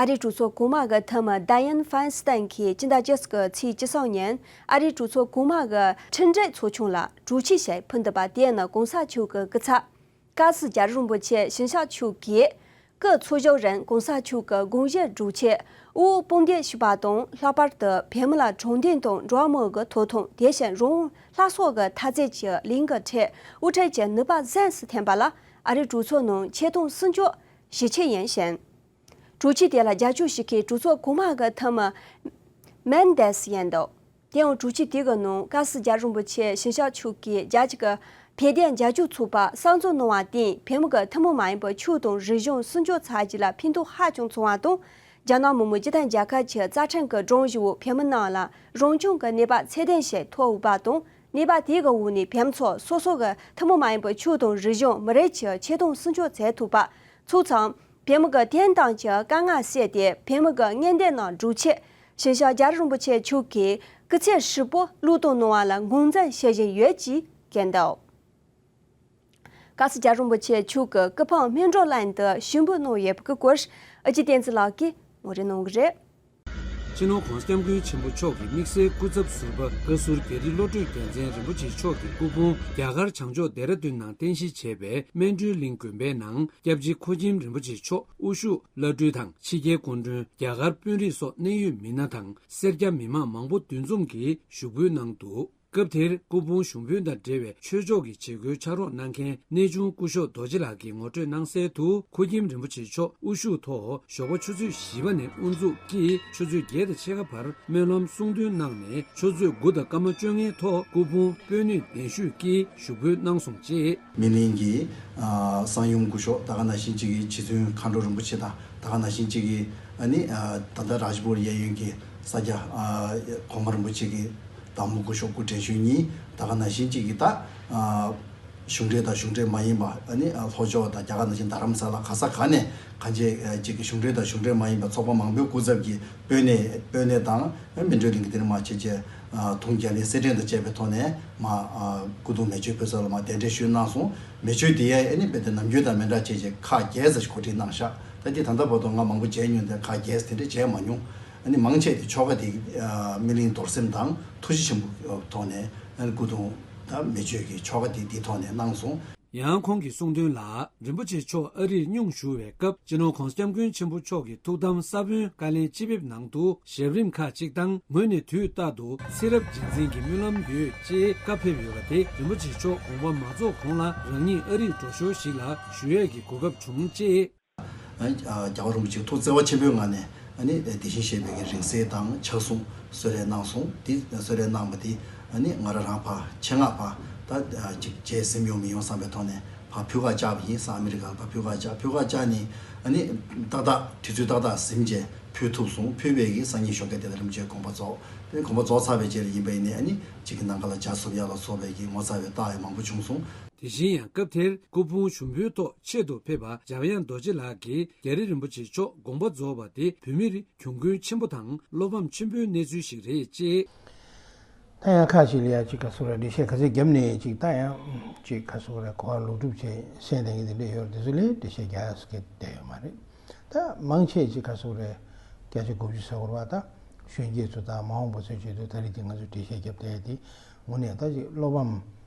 ཨ་རིའི་གྲོས་ཚོགས་གོང་མ་གི་འཐུས་མི་ཌ་ཡན་ཧྥན་སི་ཏན་གྱིས་སྤྱི་ཟླ་བཅུ་གཅིག་གི་ཚེས་བཅུ་གསུམ་ཉིན་ཨ་རིའི་གྲོས་ཚོགས་གོང་མ་གི་ཁྲིམས་སྒྲིག་ཚོགས་ཆུང་ལ་གྲོས་ཆོད་ཞིག་ཕུལ་འདུག་པ། དེ་ནི་གོང་ས་མཆོག་གི་སྐུ་ཚབ་ཀ་སི་རྒྱལ་རོང་པོ་ཆེ་ཞུན་ཤག་མཆོག་གིས་སྐུ་འཚོ་བཞུགས་རིང་གོང་ས་མཆོག་གི་དགོངས་བཞེད་སྒྲོག་ཆོད་དབུ་དཔུང་སྡེ་ཞུས་པ་དང་། ལྷག་པར་དུ་བོད་མི་ལ་དྲང་བདེན་དང་འགྲོ་བ་མིའི་ཐོབ་ཐང་། དེ་བཞིན་རང་དབང་སླར་གསོ་གི་འཐབ་རྩོད་ཀྱི་གླིང་གི་ཁྲོད་དབུ་ཁྲིད་ཀྱི་ནུས་པ་གཟེངས་སུ་ཐོན་པ་ལ་ཨ་རིའི་གྲོས་ཚོགས་ནང་ཆེ་མཐོང་སྲུང་སྐྱོབ་ཞུ་ཆེད་ཡིན་ཞིང་། གྲོས་ཆོད་དེ་ལ་རྒྱབ་སྐྱོར་ཞུ་མཁན་གྲོས་ཚོགས་གོང་མ་གི་འཐུས་མི་མན་དེ་སི་ཡིན་འདུག་དེ་ཡང་གྲོས་ཆོད་དེ་གི་ནང་ཀ་སི་རྒྱལ་རོང་པོ་ཆེ་ཞུན་ཤག་མཆོག་གིས་རྒྱལ་སྤྱི་གི་བོད་དོན་རྒྱབ་སྐྱོར་ཚོགས་པ་གསར་འཛུགས་གནང་བར་བརྟེན་བོད་མི་གི་ཐུན་མོང་མ་ཡིན་པའི་ཆོས་དང་རིག་གཞུང་སྲུང་སྐྱོབ་འཆར་གཞི་ལ་ཕན་ཐོགས་ཧ་ཅང་ཆུང་བ་དང་། རྒྱ་ནག་མི་དམངས་སྤྱི་མཐུན་རྒྱལ་ཁབ་ཀྱི་རྩ་ཁྲིམས་ཀྱི་སྒྲོམ་གཞི་འོག་བོད་མི་རྣམས་ལ་རང་སྐྱོང་གི་ནུས་པ་ཚད་ལྡན་ཞིག་ཐོབ་འོས་པ་དང་། ནུས་པ་དེ་གི་འོག་ནས་བོད་མི་ཚོ་སོ་སོ་གི་ཐུན་མོང་མ་ཡིན་པའི་ཆོས་དང་རིག་གཞུང་མི་རིགས་ཀྱི་ཆེ་མཐོང་སྲུང་སྐྱོབ་མཛད་ཐུབ་པ། ཚོགས་མཚམས། བོད་མི་གི་དོན་དག་གི་དཀའ་ངལ་སེལ་ཏེ་བོད་མི་གི་མངོན་འདོད་རྣམས་བསྒྲུབ་ཆེད་ཞུན་ཤག་རྒྱལ་རོང་པོ་ཆེ་མཆོག་གིས་སྐུ་ཚེ་ཧྲིལ་པོ་བློས་གཏོང་གནང་བ་ལ་ངོས་འཛིན་བྱེད་བཞིན་ཡོད་ཅེས་བཀོད་འདུག་ཀ་སི་རྒྱལ་རོང་པོ་ཆེ་མཆོག་གི་སྐུ་ཕུང་སྨིན་གྲོལ་གླིང་དུ་ཞུགས་འབུལ་གནང་ཡོད་པའི་སྐོར་ཨ་ཅེ་བསྟན་འཛིན་ལགས་ཀྱིས་ངོ་སྤྲོད་གནང་གི་རེད། སྤྱི་ནོར་༸གོང་ས་༸སྐྱབས་མགོན་ཆེན་པོ་མཆོག་གི་དམིགས་བསལ་སྐུ་ཚབ་ཟུར་པ་བཀའ་ཟུར་རྒྱ་རི་བློ་གྲོས་རྒྱལ་མཚན་རིན་པོ་ཆེ་མཆོག་གི་སྐུ་ཕུང་རྒྱ་གར་བྱང་ཕྱོགས་ལྡེ་ར་ལྡུན་ནང་རྟེན་གཞི་བྱས་པའི་སྨིན་གྲོལ་གླིང་དགོན་པའི་ནང་སྐྱབས་རྗེ་ཁོ་ཁྱིམ་རིན་པོ་ཆེ་མཆོག་དབུ་བཞུགས་བླ་སྤྲུལ་དང་ཕྱི་རྒྱལ་སྐུ་མགྲོན། རྒྱ་གར་དཔོན་རིགས་སོགས་གནད་ཡོད་མི་སྣ་དང་སེར་སྐྱ་མི་མང་མང་པོ་འདུ་འཛོམས་ཀྱིས་ཞུགས་འབུལ་གནང་འདུག་སྐབས་དེར་སྐུ་ཕུང་ཞུགས་འབུལ་དང་འབྲེལ་བའི་ཆོས་ཕྱོགས་ཀྱི་བྱེད་སྒོའི་ཕྱག་རོགས་གནང་མཁན་གནས་ཆུང་སྐུ་ཞབས་རྡོ་རྗེ་ལགས་ཀྱིས་ངོ་སྤྲོད་གནང་གསལ་དུ། ཁོ་ཁྱིམ་རིན་པོ་ཆེ་མཆོག་དབུ་བཞུགས་ཐོག་ཞོགས་པ་ཆུ་ཚོད་བཞི་པ་ནས་དབུ་འཛུགས་ཀྱིས་ཆུ་ཚོད་བརྒྱད་དང་ཕྱེད་ཀ་བར་སྨོན་ལམ་གསུང་འདོན་གནང་ནས་ཆུ་ཚོད་དགུ་དང་སྐར་མ་བཅོ་ལྔའི་ཐོག་སྐུ་ཕུང་སྤོས་སྣེ་གདན་ཞུས་ཀྱིས་ཞུགས་འབུལ་གནང་སོང་ཅེས། སྨིན་གླིང་གི་ཨ་གསང་ཡུམ་སྐུ་ཞབས་ད་ག་ནང་བཞིན་གཅིག་གི་རྗེ་བཙུན་མཁའ་འགྲོ་རིན་པོ་ཆེ་དང་། ད་ག་ནང་བཞིན་གཅིག་གི་ཨ་ནི་ཨ་ད་ལྟ་རཱཇ་པུར་གཡས་གཡོན་གྱི་ས་སྐྱ་ཨ་གོང་མ་རིན་པོ་ཆེ་གི་བདག་མོ་སྐུ་ཞབས་སྐུ་བགྲེས་གཞོན་གཉིས། ད་ག་ནང་བཞིན་གཅིག་གི་ད་ཨ་གཞུང་འབྲེལ་དང་གཞུང་འབྲེལ་མ་ཡིན་པ་ཨ་ནི་ཨ་ལྷོ་ཕྱོགས་དང་རྒྱ་གར་ནང་བཞིན་རྡ་རམ་ས་ལ་ག་ས་ག་ནས་གང་ཅི་ཨ་གཅིག་གི་གཞུང་འབྲེལ་དང་གཞུང་འབྲེལ་མ་ཡིན་པའི་ཚོགས་པ་མང་པོའི་སྐུ་ཚབ་ཀྱིས་སྤོས་སྣེ་སྤོས་སྣེ་དང་ཨ་སྨིན་གྲོལ་གླིང་གི་དེ་ནས་མར་ཕྱིན་ཆད་ཨ་དུང་རྒྱ་གླིང་སེར་ཕྲེང་དང་བཅས་པའི་ཐོག་ནས་མར་ཨ་སྐུ་གདུང་མེ་མཆོད་ཕུལ་ས་ལ་མར་གདན་འདྲེན་ཞུས་གནང་སོང་། མེ་མཆོད་དེ་ཡང་ཨ་ནི་དཔེ་དེ་ནམ་རྒྱུན་དང་མི་འདྲ་བྱས་བྱས་ཁག་བརྒྱད་ཙམ་ཞིག་གོ་སྒྲིག་གནང་ཤག་ད་དེ་ད་ལྟ་བར་དུ་ང་མང་པོ་མཇལ་མྱོང་དེ་ཁག་བརྒྱད་དེ་འདྲ་མཇལ་མ་མྱོང་། ཨ་ནི་མང་ཆེ་དེ་ཆོ་ག་དེ་ཨ་སྨིན་གླིང་རྡོར་སེམས་དང་ཐུགས་རྗེ་ཆེན་པོའི་ཐོག་ནས་ཨ་ནི་སྐུ་གདུང་དང་མེ་མཆོད་ཀྱི་ཆོ་ག་དེ་དེའི་ཐོག་ནས་གནང་སོང་། ཡང་ཁོང་གིས་གསུངས་དོན་ལ། རིན་པོ་ཆེ་མཆོག་ཨ་རིར་སྙུང་ཞུ་བའི་སྐབས། སྤྱི་ནོར་༧གོང་ས་༧སྐྱབས་མགོན་ཆེན་པོ་མཆོག་གི་ཐུགས་དམ་ས་བོན་བཀའ་ལན་ཅི་ཕེབས་ནང་དུ། ཞབས་རིམ་ཁག་ཅིག་དང་། ངོས་ནས་དུས་རྟག་ཏུ་ཚེ་རབས་རྗེས་འཛིན་གྱི་སྨོན་ལམ་ཡོད། ཅེས་བཀའ་ཕེབས་ཡོད་པ་དེ། རིན་པོ་ཆེ་མཆོག་དགོངས་པ་མ་རྫོགས་གོང་ལ་རང་ཉིད་ཨ་རིར་འགྲོ་ཞོར་ཞིག་ལ་ཞུ་ཡས་ཀྱི་གོ་སྐབས་བྱུང་ཅེས། ཨ་རྒྱལ་བ་རིན་པོ་ཆེ་ཐུགས་བརྩེ་བ་ཆེན་པོའི་ངང་ནས་ཨ་ནི་དེ་བཞིན་གཤེགས་པའི་གི་རིང་བསྲེལ་དང་ཕྱག་ཟུང་གསོལ་རས་གནང་སོང་། དེ་གསོལ་རས་གནང་བ་དེ་ཨ་ནི་ང་རང་རང་ཕར་ཆེད་མངགས་ཕར་ད་ཅིག་བྱས་ཟིན་ཡོང་མི་ཡོང་བསམ་པའི་ཐོག་ནས་ཕར་ཕུལ་ཁ་བཅར་བ་ཡིན། སང་ཨ་མི་རི་ཀར་ཕར་ཕུལ་ཁ་བཅར། ཕུལ་ཁ་བཅར་ནས་ཨ་ནི་ཏག་ཏག་དུས་ཚོད་ཏག་ཏག་ཟིན་བྱས་ཕུལ་ཐུབ་སོང་། ཕུལ་བའི་གི་སང་ཉིན་ཞོགས་ཀས་དེ་ལ་རིན་པོ་ཆེ་དགོངས་པ་རྫོགས། དེ་དགོངས་པ་རྫོགས་ཚར་བའི་རྗེས་ལ་ཡིན་པ་ཡིན་ནའི་ཨ་ནི་ཅིག་གི་ནམ་མཁའ་ལ་འཇའ་སུབ་ཡག་ལ་སོགས་པའི་གི་ངོ་མཚར་བའི་རྟགས་ཡང་མང་པོ་བྱུང་སོང་། དེ་བཞིན་ཡང་སྐབས་དེར་སྐུ་ཕུང་ཞུགས་འབུལ་ཐོག་ཆེད་དུ་ཕེབས་པ་འཇམ་དབྱངས་རྡོ་རྗེ་ལགས་ཀྱིས་རྒྱ་རི་རིན་པོ་ཆེ་མཆོག་དགོངས་པ་རྫོགས་པ་དེ་བོད་མིར་གྱོང་གུན་ཆེན་པོ་དང་བློ་ཕམ་ཆེན་པོའི་གནས་ཚུལ་ཞིག་རེད་ཅེས། ད་ཡང་ཁ་ཅིག་ལ་ཡང་ཅིག་ག་ཟེར་རེད། འགྲེལ་བཤད་ག་ཚོད་བརྒྱབ་ནས་ཅིག་ད་ཡང་ཅིག་ག་ཟེར་རེད། གོ་བ་ལོག་སྒྲུབ་བྱས་གསན་བསྡད་མཁན་དེ་འདྲ་ཡོད་རེད། དེ་ཚོ་ལ་འགྲེལ་བཤད་རྒྱག་ཡག་སུ་གལ་བསྡད་ཡོད་མ་རེད། ད་མང་ཆེ་ཅིག་ག་ཟེར་རེད། བརྒྱ་ཆ་དགུ་བཅུ་ཟེར་དགོས་རེད་པ། ད་གཞོན་སྐྱེས་ཚོ་དང་མ་འོངས་པ་ཚོའི་ཆེད་དུ་ད་རེས་དེ་ང་ཚོས་འགྲེལ་བཤད་བརྒྱབ་བསྡད་དེ་དངོས་གནས་ད་ཅིག་བློ་ཕམ་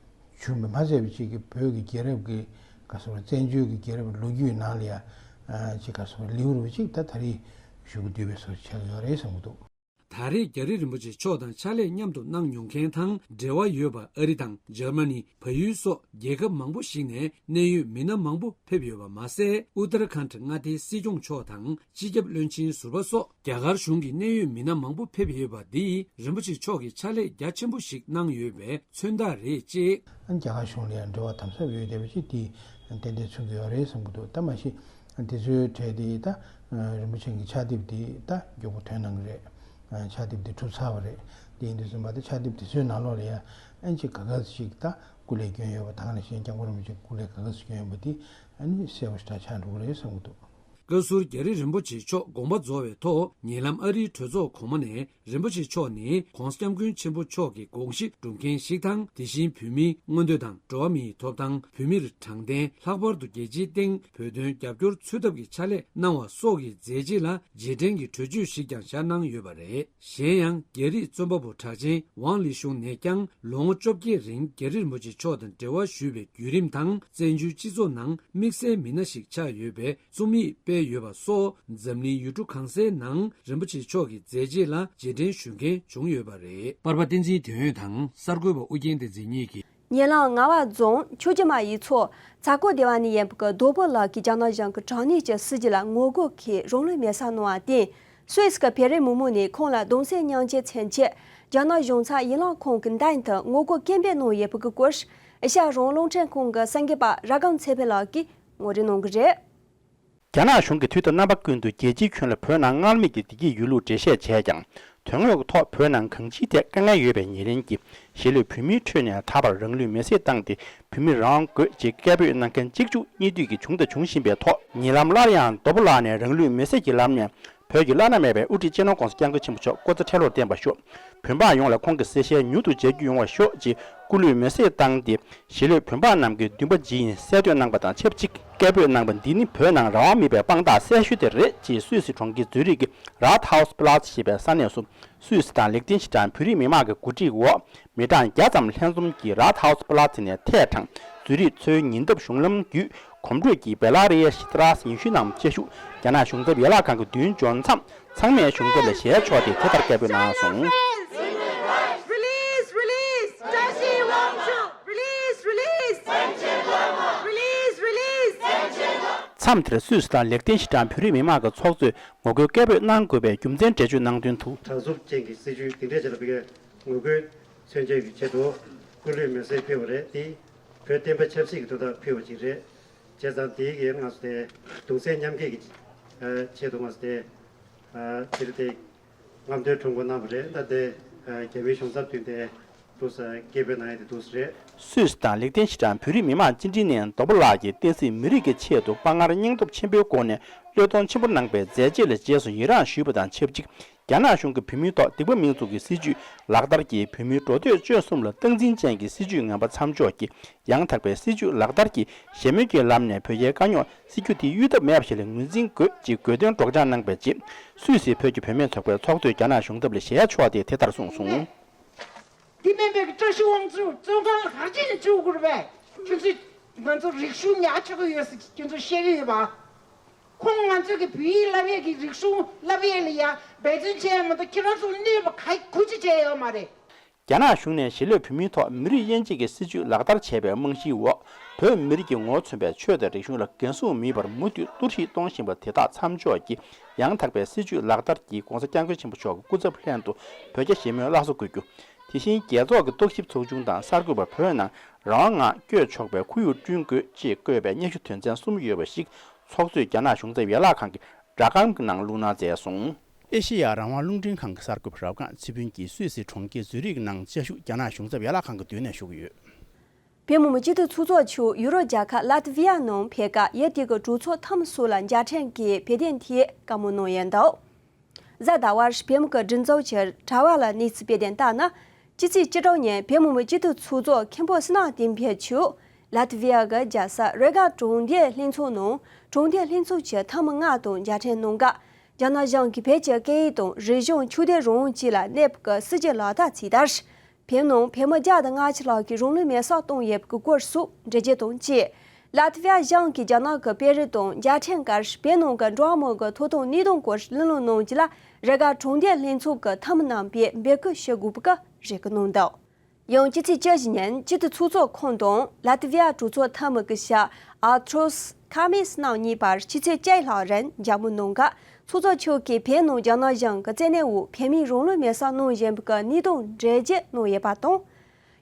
བྱུང་བའི་མ་ཚད་པ་ཅིག་གི་བོད་ཀྱི་རྒྱལ་རབས་ཀྱི་ག་ཟེར་བ། བཙན་བྱོལ་གྱི་རྒྱལ་རབས་ལོ་རྒྱུས་ནང་ལ་ཡང་ཅིག་ག་ཟེར་བ། ལེའུ་རུ་ཅིག་ད་ད་རེས་ཞུ་གི་འདུག་པའི་བཟོ་ཆགས་ཀྱི་ཡོད་རེད་བསམ་གྱི་འདུག། ད་རེས་རྒྱ་རི་རིན་པོ་ཆེ་མཆོག་དང་ཕྱག་ལས་མཉམ་དུ་གནང་མྱོང་མཁན་དང་འབྲེལ་བ་ཡོད་པ་ཨ་རི་དང་འཇར་མ་ནི། བལ་ཡུལ་སོགས་རྒྱལ་ཁབ་མང་པོ་ཞིག་ནས་གནད་ཡོད་མི་སྣ་མང་པོ་ཕེབས་ཡོད་པ་མ་ཟད། ཨུ་ཏར་ཁཱན་ཌ་མངའ་སྡེའི་སྲིད་སྐྱོང་མཆོག་དང་སྤྱི་ཁྱབ་བློན་ཆེན་ཟུར་པ་སོགས་རྒྱ་གར་གཞུང་གི་གནད་ཡོད་མི་སྣ་མང་པོ་ཕེབས་ཡོད་པ་འདིས་རིན་པོ་ཆེ་མཆོག་གིས་ཕྱག་ལས་རྒྱ་ཆེན་པོ་ཞིག་གནང་ཡོད་པའི་མཚོན་རྟགས་རེད་ཅེས། རྒྱ་གར་གཞུང་ལ་ཡང་འབྲེལ་བ་དམ་ཟབ་ཡོད་བསྡད་པ་ཅིག་དེ་ཏན་ཏན་མཚོན་གྱི་ཡོད་རེད་བསམ་གྱི་འདུག། ད་མ་གཞི་དེ་ཚོའི་གྲས་དེ་ད་རིན་པོ་ཆེ་གི་ཕྱག་དེབ་དེ་ད་མགྱོགས་པོ་ཐོན་གནང་གི་རེད། ཕྱག་དེབ་དེ་གྲུབ་ཚར་བ་རེད། དེ་ཡིན་དུས་ཙམ་པ་ད་ཕྱག་དེབ་དེ་ཚོའི་ནང་ལོགས་ལ་ཡང་ཨ་ནི་ཅིག་ག་ག་ཟེ་ཅིག་ད་སྐུ་ལས་བསྐྱོན་ཡོད་པ། ད་ག་ནང་བཞིན་སྐྱབས་མགོན་རིན་པོ་ཆེ་སྐུ་ལས་ག་ག་ཟེ་བསྐྱོན་ཡོད་པ་དེ་ཨ་ནི་གསལ་པོ་ཞེ་དྲག་ཆགས་འགྲོ་གི་རེད་བསམ་གྱི་འདུག། བཀའ་ཟུར་རྒྱ་རི་རིན་པོ་ཆེ་མཆོག་དགོངས་པ་རྫོགས་པའི་ཐོག་ཉེ་ལམ་ཨ་རིའི་གྲོས་ཚོགས་གོང་མ་ནས་རིན་པོ་ཆེ་མཆོག་ནི་ྋགོང་ས་ྋསྐྱབས་མགོན་ཆེན་པོ་མཆོག་གི་དགོངས་གཞི་སྒྲུབ་མཁན་ཞིག་དང་། དེ་བཞིན་བོད་མིའི་མངོན་འདོད་དང་འགྲོ་བ་མིའི་ཐོབ་ཐང་། བོད་མིར་དྲང་བདེན། ལྷག་པར་དུ་རྒྱལ་སྤྱིའི་སྟེང་བོད་དོན་རྒྱབ་སྐྱོར་འཚོལ་ཐབས་ཀྱི་ཕྱག་ལས་གནང་བ་སོགས་ཀྱི་མཛད་རྗེས་ལ་རྗེས་དྲན་གྱི་གྲོས་ཆོད་ཞིག་ཀྱང་བཞག་གནང་ཡོད་པ་རེད། གཞན་ཡང་རྒྱ་རིགས་རྩོམ་པ་པོ་གྲགས་ཅན་ཝང་ལི་ཤུང་ནས་ཀྱང་ལོ་ངོ་བཅོ་བརྒྱད་རིང་རྒྱ་རི་རིན་པོ་ཆེ་མཆོག་དང་འབྲེལ་བ་ཞུས་པའི་བརྒྱུད་རིམ་དང་། བཙན་བྱོལ་སྤྱི་ཚོགས་ནང་དམིགས་བསལ་མི་སྣ་ཞིག་ཆགས་ཡོད་པའི་རྩོམ་ཡིག་སྤེལ་ཡོད་པ་སོགས་འཛམ་གླིང་ཡུལ་གྲུ་གང་སའི་ནང་རིན་པོ་ཆེ་མཆོག་གི་མཛད་རྗེས་ལ་རྗེས་དྲན་ཞུ་མཁན་བྱུང་ཡོད་པ་རེད། པར་པ་བསྟན་འཛིན་དོན་ཡོད་དང་གསར་འགོད་པ་ཨུ་རྒྱན་བསྟན་འཛིན་གཉིས་ཀྱིས། ཉེ་ལམ་རྔ་བ་རྫོང་ཆོས་རྗེ་མ་ཡི་མཚོ་ཚ་ཀོ་སྡེ་བ་ནས་ཡིན་པའི་རྡོ་པོ་ལགས་ཀྱིས་རྒྱ་ནག་གཞུང་གི་དྲག་གནོན་གྱི་སྲིད་བྱུས་ལ་ངོ་རྒོལ་གྱིས་རང་ལུས་མེར་སྲེག་གནང་བར་བརྟེན། སུད་སི་གི་བེ་རི་མི་མང་ནས་ཁོང་ལ་གདུང་སེམས་མཉམ་སྐྱེད་མཚོན་ཆེད་རྒྱ་ནག་གཞུང་ཚབ་ཡན་ལག་ཁང་གི་མདུན་དུ་ངོ་རྒོལ་སྐད་འབོད་གནང་ཡོད་པའི་སྐོར། ཨེ་ཤ་ཡ་རང་དབང་རླུང་འཕྲིན་ཁང་གི་གསར་འགོད་པ་ར་སྒམ་ཚེ་འཕེལ་ལགས་ཀྱིས་ངོ་སྤྲོད་གནང་གི་རེད། རྒྱ་ནག་གཞུང་གིས་དུས་དང་རྣམ་པ་ཀུན་ཏུ་རྒྱལ་སྤྱིའི་ཁྱོན་ལ་བོད་ནང་སྔར་མེད་ཀྱི་བདེ་སྐྱིད་ཡོད་ལུགས་འགྲེལ་བཤད་བྱས་ཀྱང་། དོན་དངོས་ཀྱི་ཐོག་བོད་ནང་གང་ཅིའི་ཐད་དཀའ་ངལ་ཡོད་པའི་ཉེར་ལེན་གྱིས་གཞིས་ལུས་བོད་མིའི་ཁྲོད་ནས་ད་བར་རང་ལུས་མེར་སྲེག་བཏང་སྟེ་བོད་མི་རང་དབང་དགོས་ཅེས་སྐད་འབོད་གནང་མཁན་གཅིག་མཇུག་གཉིས་མཐུད་ཀྱིས་བྱུང་དང་འབྱུང་བཞིན་པའི་ཐོག་ཉེ་ལམ་སླར་ཡང་རྡོ་པོ་ལགས་ནས་རང་ལུས་མེར་སྲེག་གི་ལམ་ནས་བོད་ཀྱི་བླ་ན་མེད་པའི་དབུ་ཁྲིད་སྤྱི་ནོར་༧གོང་ས་༧སྐྱབས་མགོན་ཆེན་པོ་མཆོག་སྐུ་ཚེ་ཁྲེ་ལོར་བརྟན་པར་ཤོག། བོད་འབངས་ཡོངས་ལ་ཁོང་གི་བསྲེག་བཞད་མྱུར་དུ་མཇལ་རྒྱུ་ཡོང་བར་ཤོག་ཅེས་སྐུ་ལུས་མེར་སྲེག་བཏང་སྟེ། གཞིས་ལུས་བོད་འབངས་རྣམས་ཀྱིས་འདུན་པ་ཇི་ཡིན་གསལ་སྟོན་གནང་པ་དང་ཆབས་ཅིག་སྐད་འབོད་གནང་པ་འདི་ནི་བོད་ནང་རང་དབང་མེད་པའི་དཔང་རྟགས་གསལ་ཤོས་དེ་རེད་ཅེས་སུད་སི་གྲོང་ཁྱེར་ཛུ་རིག་གི་རཱད་ཧའུ་སི་པི་ལཱ་ཙི་ཞེས་པའི་ས་གནས་སུ་སུད་སི་དང་ལེགས་ལྡན་ཕྱི་དྲག་བོད་རིགས་མི་མང་གི་གོ་སྒྲིག་འོག་མི་གྲངས་བརྒྱ་ཙམ་ལྷན་འཛོམས་ཀྱིས་རཱད་ཧའུ་སི་པི་ལཱ་ཙི་ནས་ཐད་དྲངས་ཛུ་རིག་མཚོའི་ཉེ་འདབས་གཞུང་ལམ་བརྒྱུད་གོམ་བགྲོད་ཀྱིས་བེ་ལ་རི་ཡ་ཤི་ཏི་རཱ་སི་ཡིན་ཤུལ་ནང་ཆེད་ཞུགས་རྒྱ་ནག་གཞུང་ཚབ་ཡན་ལག་ཁང་གི་མདུན་འབྱོར་མཚམས། ཚང་མས་གཞུང་ཚབ་ལ་ཞལ་ཕྱོགས་ཏེ་དེ་ལྟར་སྐད་འབོད་གནང་སོང་། Release, release, Tashi Wangchuk. Release, release. Release, release. མཚམས་དེར་སུད་སི་དང་ལེགས་ལྡན་ཕྱི་དྲག་བོད་རིགས་མི་མང་གི་ཚོགས་གཙོས་ངོ་རྒོལ་སྐད་འབོད་གནང་དགོས་པའི་རྒྱུ་མཚན་འགྲེལ་བརྗོད་གནང་དོན་དུ། དྲང་སྲོང་ཅན་གྱི་སྲིད་བྱུས་འདི་འདྲའི་ཆེད་ལ་ཕ་གིར་ངོ་རྒོལ་མཚོན་ཆེད་ཀྱི་ཆེད་དུ་སྐུ་ལུས་མེར་སྲེག་ཕུལ་བ་རེད་དེ། བོད་བསྟན་པ་ཆབ་སྲིད་ཀྱི་དོན་དག་ཕུལ་བ་ཅིག་རེད། བྱས་ཙང་དེའི་གི་ང་ཚོ་དེ་གདུང་སེམས་མཉམ་སྐྱེད་ཀྱི་ཆེད་དུ་ང་ཚོ་དེ་དེ་རེད་དེ། རྔམ་སྟོན་ཁྲོམ་སྐོར་གནང་བ་རེད། ད་དེ་རྒྱ་མིའི་གཞུང་ཚབ་མདུན་དེ་འདུག་ས་སྐད་འབོད་གནང་ཡ་དེ་འདུག་ས་རེད། སུད་སི་དང་ལེགས་ལྡན་ཕྱི་དྲག་བོད་རིགས་མི་མང་སྤྱི་འཐུས་ནས་རྡོ་པོ་ལགས་ཀྱིས་བསྟན་སྲིད་མི་རིགས་ཀྱི་ཆེད་དུ་དཔའ་ངར་སྙིང་སྟོབས་ཆེན་པོའི་སྒོ་ནས་བློས་གཏོང་ཆེན་པོ་གནང་པའི་མཛད་རྗེས་ལ་རྗེས་སུ་ཡི་རངས་ཞུས་པ་དང་ཆབས་ཅིག་རྒྱ་ནག་གཞུང་གིས་བོད་མིའི་ཐོག་སྡིག་པ་མིང་འཛུགས་ཀྱི་སྲིད་བྱུས་ལག་བསྟར་གྱིས་བོད་མིའི་འགྲོ་སྡོད་སྤྱོད་གསུམ་ལ་སྟངས་འཛིན་ཅན་གྱི་སྲིད་བྱུས་ངན་པ་མཚམས་འཇོག་གིས་ཡང་དག་པའི་སྲིད་བྱུས་ལག་བསྟར་གྱིས་ཞན་མོལ་གྱི་ལམ་ནས་བོད་རྒྱའི་དཀའ་རྙོག་སེལ་རྒྱུ་དེ་གཡོལ་ཐབས་མེད་པ་ཞིག་ལ་ངོས་འཛིན་དགོས་ཅེས་དགོས་འདུན་སྒྲོག་སྦྱང་གནང་པའི་རྗེས། སུད་སིའི་བོད་ཀྱི་བུད་མེད་ཚོགས་པའི་ཚོགས་གཙོས་རྒྱ་ནག་གཞུང་ཚབ་ལ་ཞལ་ཕྱོགས་ཏེ་དེ་ལྟར་གསུངས་སོང་། འདི་མིན་པའི་བཀྲ་ཤིས་དབང་ཕྱུག་བཙོན་ཁང་ལ་ག་རེ་བྱས་ནས་བཅུག་དགོས་རེད་པས། ཁྱོད་ཚོས་ང་ཚོ་རིག་གཞུང་ཉར་ཆག་གི་ཡོད་ཟེར་ཁྱོད་ཚོས་བཤད་ཀྱི་ཡོད་པ། ཁོང་ང་ཚོས་ཀྱི་བོད་ཡིག་བསླབ་ཡས་ཀྱི་རིག་གཞུང་བསླབ་ཡས་ལ་ཡ་འབད་བརྩོན་བྱས་ཡ་མ་གཏོགས་ཁྱེད་རང་ཚོ་གནོད་པ་ག་གུ་ཅི་བྱས་ཡོད་མ་རེད། རྒྱ་ནག་གཞུང་ནས་ཞི་ལྷོད་བོད་མིའི་ཐོག་མི་རིགས་དབྱེ་འབྱེད་ཀྱི་སྲིད་བྱུས་ལག་བསྟར་བྱས་པའི་རྨང་གཞིའི་འོག་བོད་མི་རིགས་ཀྱི་ངོ་བོ་མཚོན་པའི་ཆོས་དང་རིག་གཞུང་ལ་འགན་སྲུང་མེད་པར་མུ་མཐུད་གཏོར་བཤིག་གཏོང་བཞིན་པ་དེ་དག་མཚམས་འཇོག་གིས་ཡང་དག་པའི་སྲིད་བྱུས་ལག་བསྟར་གྱིས་༸གོང་ས་༸སྐྱབས་མགོན་ཆེན་པོ་མཆོག་གི་སྐུ་ཚབ་ལྷན་དུ་བོད་རྒྱ་ཞི་མོལ་སླར་གསོ་དགོས་རྒྱུ། དེ་བཞིན་རྒྱལ་ཚོགས་ཀྱི་རྟོག་ཞིབ་ཚོགས་ཆུང་དང་གསར་འགོད་པ་བོད་ནང་རང་དབང་ངང་བསྐྱོད་ཆོག་པའི་ཁོར་ཡུག་བསྐྲུན་དགོས་ཅེས་བཀོད་པའི་སྙན་ཞུ་དོན་ཚན་གསུམ་ཡོད་པ་ཞིག་ཚོགས་གཙོས་རྒྱ་ནག་གཞུང་ཚབ་ཡན་ལག་ཁང་གི་སྦྲག་སྒམ་གྱི་ནང་བླུགས་གནང་མཛད་སོང་། ཨེ་ཤེ་ཡ་རང་དབང་རླུང་འཕྲིན་ཁང་གི་གསར་འགོད་པ་རབ་སྒང་ཚེ་ཕུན་གྱིས་སུད་སི་གྲོང་ཁྱེར་ཛུ་རིག་ནང་བཅའ་བཞུགས་རྒྱ་ནག་གཞུང་ཚབ་ཡན་ལག་ཁང་གི་མདུན་ནས་ཞུ་གི་ཡོད། བོད་མི་མང་སྤྱི་འཐུས་ཚོགས་གཙོ་མཆོག་ཡུ་རོབ་རྒྱལ་ཁབ་ལཱ་ཏི་ཝི་ཡ་ནང་ཕེབས་སྐབས་ཡུལ་དེ་གི་གྲོས་ཚོགས་འཐུས་མི་སོགས་ལ་མཇལ་འཕྲད་ཀྱིས་བོད་དོན་ཐད་བཀའ་མོལ་གནང་ཡོད་འདུག་གཟའ་ཟླ་བར་བོད་མི་གི་སྒྲིག་འཛུགས་ཀྱི་དྲ་བ་ལ་གནས་ཚུལ་སྤེལ་དོན་ལྟར་ན། ཕྱི་ཚེས་བཅུ་དྲུག་ཉིན་བོད་མི་མང་སྤྱི་འཐུས་ཚོགས་གཙོ་མཁན་པོ་བསོད་ནམས་བསྟན་འཕེལ་མཆོག་ལཱ་ཏི་ཝི་ཡ་གི་རྒྱལ་ས་རི་ག་གྲོང་སྡེའི་ལྷན་ཚོགས་ནང་གྲོང་སྡེའི་ལྷན་ཚོགས་ཀྱི་འཐུས་མི་ལྔ་དང་མཇལ་འཕྲད་གནང་སྐབས། རྒྱ་ནག་གཞུང་གིས་བོད་ཀྱི་སྐད་ཡིག་དང་རིག་གཞུང་ཆོས་དད་རང་དབང་བཅས་ལ་གནོད་པའི་སྲིད་ཇུས་ལག་བསྟར་བྱས་དར། བོད་ནང་བོད་མི་བརྒྱ་དང་ལྔ་བཅུ་ལྷག་གིས་རང་ལུས་མེར་སྲེག་བཏང་ཡོད་པའི་སྐོར་སོགས་འགྲེལ་བརྗོད་དང་བཅས། ལཱ་ཏི་ཝི་ཡ་གཞུང་གིས་རྒྱ་ནག་གི་དཔོན་རིགས་དང་མཇལ་འཕྲད་སྐབས་བོད་ནང་གི་འགྲོ་བ་མིའི་ཐོབ་ཐང་གནས་སྟངས་སྐོར་གླེང་སློང་གནང་རྒྱུ་ལ་རི་ག་གྲོང་སྡེའི་ལྷན་ཚོགས་ཀྱི་འཐུས་མི་རྣམ་པས་འབོད་སྐུལ་ཞུ་དགོས་པའི་རེ་སྐུལ་གནང་འདུག་ཡང་ཕྱི་ཚེས་བཅུ་བཞི་ཉིན་སྤྱི་འཐུས་ཚོགས་གཙོ་ཁོང་དང་ལཱ་ཏི་ཝི་ཡ་གྲོས་ཚོགས་འཐུས་མི་སྐུ་ཞབས་ཨར་ཐུར་ཁ་མེས་རྣམ་གཉིས་བར་ཕྱི་ཚེས་བཅུ་ལྷག་རིང་མཇལ་མོལ་གནང་སྐབས། ཚོགས་གཙོ་མཆོག་གིས་བོད་ནང་རྒྱ་ནག་གཞུང་གི་བཙན་གནོན་འོག་བོད་མིས་རང་ལུས་མེར་སྲེག་གནང་བཞིན་པའི་གནས་སྟངས་འགྲེལ་བརྗོད་གནང་ཡོད་པ་དང་།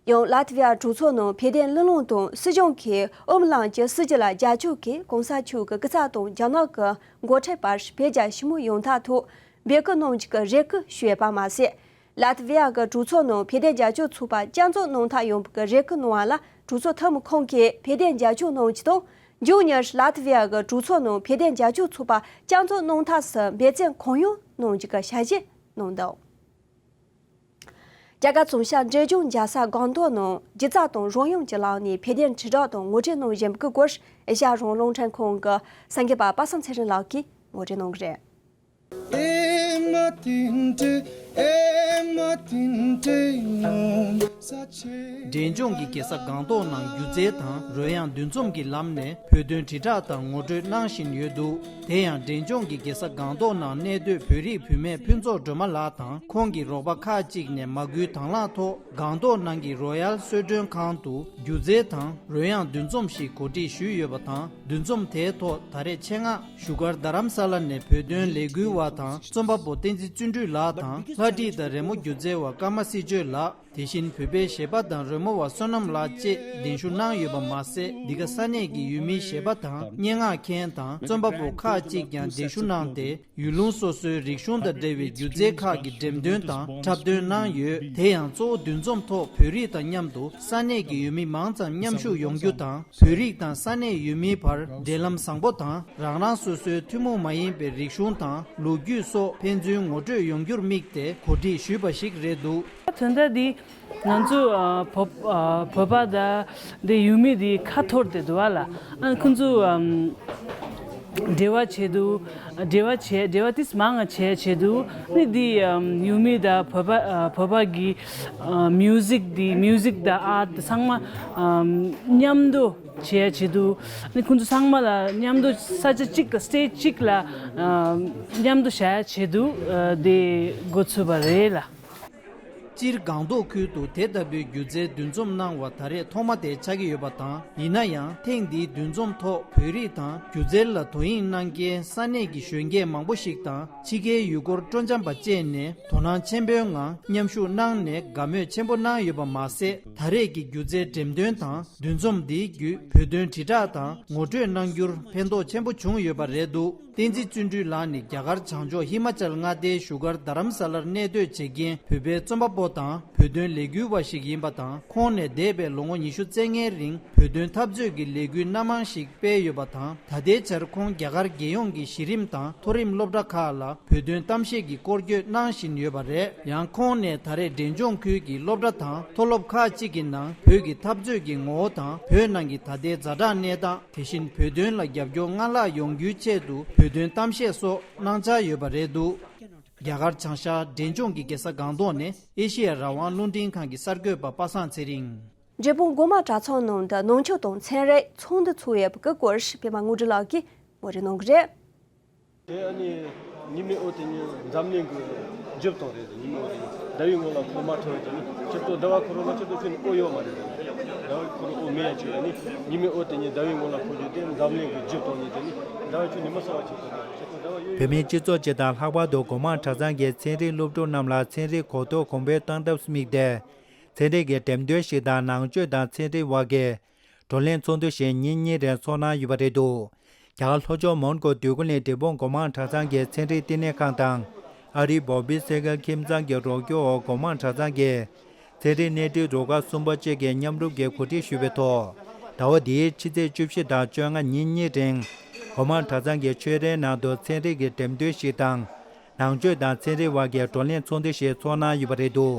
ཡང་ལཱ་ཏི་ཝི་ཡ་གྲོས་ཚོགས་ནང་བོད་དོན་གླེང་སློང་དང་སྲིད་གཞུང་གིས་ཨོམ་ལན་གྱི་སྲིད་བྱུས་ལ་རྒྱབ་སྐྱོར་གྱིས་གོང་ས་མཆོག་གི་སྐུ་ཚབ་དང་རྒྱ་ནག་གི་འགོ་ཁྲིད་བར་བོད་རྒྱ་ཞི་མོལ་ཡོང་ཐབས་ཐོག་འབོད་སྐུལ་གནང་རྒྱུ་གི་རེ་སྐུལ་ཞུས་ཡོད་པ་མ་ཟད། ལཱ་ཏི་ཝི་ཡ་གི་གྲོས་ཚོགས་ནང་བོད་དོན་རྒྱབ་སྐྱོར་ཚོགས་པ་བསྐྱར་འཛུགས་གནང་ཐབས་ཡོང་བའི་རེ་སྐུལ་གནང་བ་ལ་གྲོས་ཚོགས་འཐུས་མི་ཁོང་གིས་བོད་དོན་རྒྱབ་སྐྱོར་གནང་རྒྱུ་དང་། མགྱོགས་མྱུར་ལཱ་ཏི་ཝི་ཡ་གི་གྲོས་ཚོགས་ནང་བོད་དོན་རྒྱབ་སྐྱོར་ཚོགས་པ་བསྐྱར་འཛུགས་གནང་ཐབས་སུ་འབད་བརྩོན་གང་ཡོང་གནང་རྒྱུ་གི་ཞལ་བཞེས་གནང་འདུག་རྒྱ་གར་ཙུང་ཤ་འབྲས་ལྗོངས་རྒྱལ་ས་སྒང་ཏོག་ནང་སྒྱུ་རྩལ་དང་རོལ་དབྱངས་ཀྱི་ལམ་ནས་བོད་དོན་དྲིལ་བསྒྲགས་དང་ངོ་སྤྲོད་གནང་བཞིན་པའི་སྐོར་ཨེ་ཤ་ཡ་རང་དབང་རླུང་འཕྲིན་ཁང་གི་གསར་འགོད་པ་པ་སངས་ཚེ་རིང་ལགས་ཀྱིས་ངོ་སྤྲོད་གནང་གི་རེད། འབྲས་ལྗོངས་ཀྱི་རྒྱལ་ས་སྒང་ཏོག་ནང་སྒྱུ་རྩལ་དང་རོལ་དབྱངས་འདུ་འཛོམས་ཀྱི་ལམ་ནས་བོད་དོན་དྲིལ་བསྒྲགས་དང་ངོ་སྤྲོད་གནང་བཞིན་ཡོད་འདུག་དེ་ཡང་འབྲས་ལྗོངས་ཀྱི་རྒྱལ་ས་སྒང་ཏོག་ནང་གནས་སྡོད་བོད་རིགས་བུད་མེད་ཕུན་ཚོགས་སྒྲོལ་མ་ལགས་དང་ཁོང་གི་རོགས་པ་ཁག་ཅིག་ནས་མ་སྐུལ་དང་བླངས་ཐོག་སྒང་ཏོག་ནང་གི་རོ་ཡལ་གསོལ་མགྲོན་ཁང་དུ་སྒྱུ་རྩལ་དང་རོལ་དབྱངས་འདུ་འཛོམས་ཤིག་གོ་སྒྲིག་ཞུས་ཡོད་པ་དང་། འདུ་འཛོམས་དེའི་ཐོག་ད་རེས་ཆེད་མངགས་བཞུགས་སྒར་རྡ་རམ་ས་ལ་ནས་བོད་དོན་ལས་འགུལ་བ་དང་རྩོམ་པ་པོ་བསྟན་འཛིན་བརྩོན་འགྲུས་ལགས་དང་ལྷ་བྲིས་དང་རི་མོ་སྒྱུ་རྩལ་བ་ཀརྨ་སྲིད་གཅོད་ལགས། དེ་བཞིན་བོད་པའི་གཞས་པ་དང་རོལ་མོ་བ་བསོད་ནམས་ལགས་བཅས་གདན་ཞུ་གནང་ཡོད་པ་མ་ཟད། འདི་ག་ས་གནས་ཀྱི་ཡུལ་མིའི་གཞས་པ་དང་སྙན་ངག་མཁན་དང་རྩོམ་པ་པོ་ཁག་ཅིག་ཀྱང་གདན་ཞུ་གནང་སྟེ། ཡུལ་ལུང་སོ་སོའི་རིག་གཞུང་དང་འབྲེལ་བའི་སྒྱུ་རྩལ་ཁག་གི་འགྲེམས་སྟོན་དང་འཁྲབ་སྟོན་གནང་ཡོད། དེ་ཡང་གཙོ་བོ་འདུ་འཛོམས་ཐོག་བོད་རིགས་དང་མཉམ་དུ་ས་གནས་ཀྱི་ཡུལ་མི་མང་ཙམ་མཉམ་ཞུགས་ཡོང་རྒྱུ་དང་། བོད་རིགས་དང་ས་གནས་ཡུལ་མིའི་བར་འབྲེལ་ལམ་བཟང་པོ་དང་། རང་རང་སོ་སོའི་ཐུན་མོང་མ་ཡིན་པའི་རིག་གཞུང་དང་ལོ་རྒྱུས་སོགས་ཕན་ཚུན་ངོ་སྤྲོད་ཡོང་རྒྱུར་དམིགས་ཏེ་གོ་སྒྲིག་ཞུས་པ་ཞིག་རེད་འདུག་དོན་དག་འདི་ང་ཚོ་ཨ་བོད་ཨ་བོད་པ་དང་འདི་ཡུལ་མི་འདི་ཁ་འཐོར་ཏེ་འདུག་བ་ལ། ཨ་ཁོང་ཚོ་ཨམ་འབྲེལ་བ་བྱས་འདུག་འབྲེལ་བ་བྱས། འབྲེལ་བ་ཏིས་མང་ང་བྱས་བྱས་འདུག་ནི་འདི་ཨམ་ཡུལ་མི་དང་བོད་པ་ཨ་བོད་པ་གི་ཨ་མིའུ་ཟིག་འདི་མིའུ་ཟིག་དང་ཨར་ཊི་ཚང་མ་ཨམ་མཉམ་དུ་བྱས་བྱས་འདུག་ནི་ཁོང་ཚོ་ཚང་མ་ལ་མཉམ་དུ་ས་ཆ་གཅིག་དང་སི་ཊེ་ཇི་གཅིག་ལ་ཨམ་མཉམ་དུ་བཞག་བྱས་འདུག་ཨ་དེ་འགོ་ཚུགས་པ་རེད་ལ། སྤྱིར་སྒང་ཏོག་ཁུལ་དུ་དེ་ལྟ་བུའི་སྒྱུ་རྩལ་འདུ་འཛོམས་གནང་བ་ད་རེས་ཐོག་མ་དེ་ཆགས་ཀྱི་ཡོད་པ་དང་། ཡིན་ན་ཡང་ཐེངས་འདིའི་འདུ་འཛོམས་ཐོག་བོད་རིགས་དང་སྒྱུ་རྩལ་ལ་དོ་དབྱིངས་གནང་མཁན་ས་གནས་ཀྱི་གཞོན་སྐྱེས་མང་པོ་ཞིག་དང་ཕྱི་རྒྱལ་ཡུལ་སྐོར་སྤྲོ་འཆམ་པ་བཅས་ནས་དོ་སྣང་ཆེན་པོའི་ངང་མཉམ་ཞུགས་གནང་ནས་དགའ་མོས་ཆེན་པོ་གནང་ཡོད་པ་མ་ཟད། ད་རེས་ཀྱི་སྒྱུ་རྩལ་འགྲེམས་སྟོན་དང་འདུ་འཛོམས་འདིའི་བརྒྱུད་བོད་དོན་དྲིལ་བསྒྲགས་དང་ངོ་སྤྲོད་གནང་རྒྱུར་ཕན་ཐོགས་ཆེན་པོ་བྱུང་ཡོད་པ་རེད་འདུག་བསྟན་འཛིན་བརྩོན་འགྲུས་ལགས་ནི་རྒྱ་གར་བྱང་ཕྱོགས་ཧི་མ་ཅལ་མངའ་སྡེའི་བཞུགས་སྒར་རྡ་རམ་ས་ལར་གནས་སྡོད་བྱེད་མཁན་བོད་པའི་རྩོམ་པ་པོ་ དང་བོད་དོན་ལས་འགུལ་བ་ཞིག་ཡིན་པ་དང་། ཁོང་ནས་འདས་པའི་ལོ་ངོ་ཉི་ཤུ་རྩ་ལྔའི་རིང་བོད་དོན་འཐབ་རྩོད་ཀྱི་ལས་འགུལ་སྣ་མང་ཞིག་སྤེལ་ཡོད་པ་དང་། ད་ལྟའི་ཆར་ཁོང་རྒྱ་གར་རྒྱལ་ཡོངས་ཀྱི་གཞི་རིམ་དང་མཐོ་རིམ་སློབ་གྲྭ་ཁག་ལ་བོད་དོན་གཏམ་བཤད་ཀྱི་སྐོར་སྐྱོད་གནང་བཞིན་ཡོད་པ་རེད། ཡང་ཁོང་ནས་ད་རེས་འབྲས་ལྗོངས་ཁུལ་གྱི་སློབ་གྲྭ་དང་མཐོ་སློབ་ཁག་ཅིག་གི་ནང་བོད་ཀྱི་འཐབ་རྩོད་ཀྱི་ངོ་བོ་དང་། བོད་ནང་གི་ད་ལྟའི་ཛ་དྲག་གནས་སྟངས། དེ་བཞིན་བོད་དོན་ལ་རྒྱབ་སྐྱོར་སྔར་ལྷག་ཡོང་རྒྱུའི་ཆེད་དུ་བོད་དོན་གཏམ་བཤད་སོགས་གནང་འཆར་ཡོད་པ་རེད་འདུག་རྒྱ་གར་བྱང་ཤར་འབྲས་ལྗོངས་ཀྱི་རྒྱལ་ས་སྒང་ཏོག་ནས་ཨེ་ཤི་ཡ་རང་དབང་རླུང་འཕྲིན་ཁང་གི་གསར་འགོད་པ་པ་སངས་ཚེ་རིང་། འབྲས་སྤུངས་སྒོ་མང་གྲྭ་ཚང་ནང་དུ་ནང་ཆོས་དང་ཚན་རིག་ཚོགས་འདུ་ཚོགས་ཡོད་པ་གི་སྐོར་པད་མ་དངོས་གྲུབ་ལགས་ཀྱིས་ངོ་སྤྲོད་གནང་གི་རེད། དེ་ཨ་ནི་ཉི་མའི་འོད་དེ་ཉིད་འཛམ་གླིང་གི་རྒྱུ་སྟོང་རེད། ཉི་མའི་འོད་དེ་ཉིད་ཟླ་བའི་ངོ་ལ་འཕོ་མ་ཐུབ་ཀྱི་ནི་སྤྱིར་བཏང་ཟླ་བ་ཁོ་རང་ལ་སྤྱིར་བཏང་ཁྱོན་འོད་ཡོད་མ་རེད། ཟླ་བ་ཁོ་རང་འོད་མེད་ཡ་ཅིག་ཨ་ནི་ཉི་མའི་འོད་དེ་ཉིད་ཟླ་བའི་ངོ་ལ་འཕོ་རྒྱུ་དེ་འཛམ་གླིང་གི་རྒྱུ་སྟོང་ཉིད་དེ་ནི་ཟླ་བ་ཁྱོན་ནི་མ་གསལ་བ་ཅིག་ཏུ་སྤྱིར་བཏང་ཟླ་བ་ཡོད། བོད་མིའི་སྤྱི་ཚོགས་སྤྱི་དང་ལྷག་པར་དུ་སྒོ་མང་གྲྭ་ཚང་གི་ཚན་རིག་སློབ་ཕྲུག་རྣམས་ལ་ཚན་རིག་གོ་རྟོགས་གོང་འཕེལ་གཏང་ཐབས་དམིགས་ཏེ། ཚན་རིག་གི་འགྲེམས་སྟོན་ཞིག་དང་ནང་ཆོས་དང་ཚན་རིག་དབར་གྱི་བགྲོ་གླེང་ཚོགས་འདུ་ཞིག་ཉིན་གཉིས་རིང་ཚོགས་གནང་ཡོད་པ་རེད་འདུག་རྒྱ་གར་ལྷོ་ཕྱོགས་མོན་གྷོ་འདོད་རྒུ་གླིང་འབྲས་སྤུངས་སྒོ་མང་གྲྭ་ཚང་གི་ཚན་རིག་བསྟི་གནས་ཁང་དང་། ཨ་རིའི་བོབ་སི་སེ་གལ་ཁྱིམ་ཚང་གི་རོགས་སྐྱོར་འོག་སྒོ་མང་གྲྭ་ཚང་གི་ཚན་རིག་གནས་འདྲི་རུ་ཁག་གསུམ་པ་བཅས་ཀྱིས་མཉམ་རུབ་ཀྱིས་གོ་སྒྲིག་ཞུས་པའི་ཐོག་ཟླ་བ་འདིའི་ཕྱི་ཚེས་བཅུ་བཞི་དང་བཅོ་ལྔ་ཉིན་གཉིས་རིང་། སྒོ་མང་གྲྭ་ཚང་གི་ཆོས་རའི་ནང་དུ་ཚན་རིག་གི་འགྲེམས་སྟོན་ཞིག་དང་། ནང་ཆོས་དང་ཚན་རིག་དབར་གྱི་བགྲོ་གླེང་ཚོགས་འདུ་ཞིག་ཚོགས་གནང་ཡོད་པ་རེད་འདུག་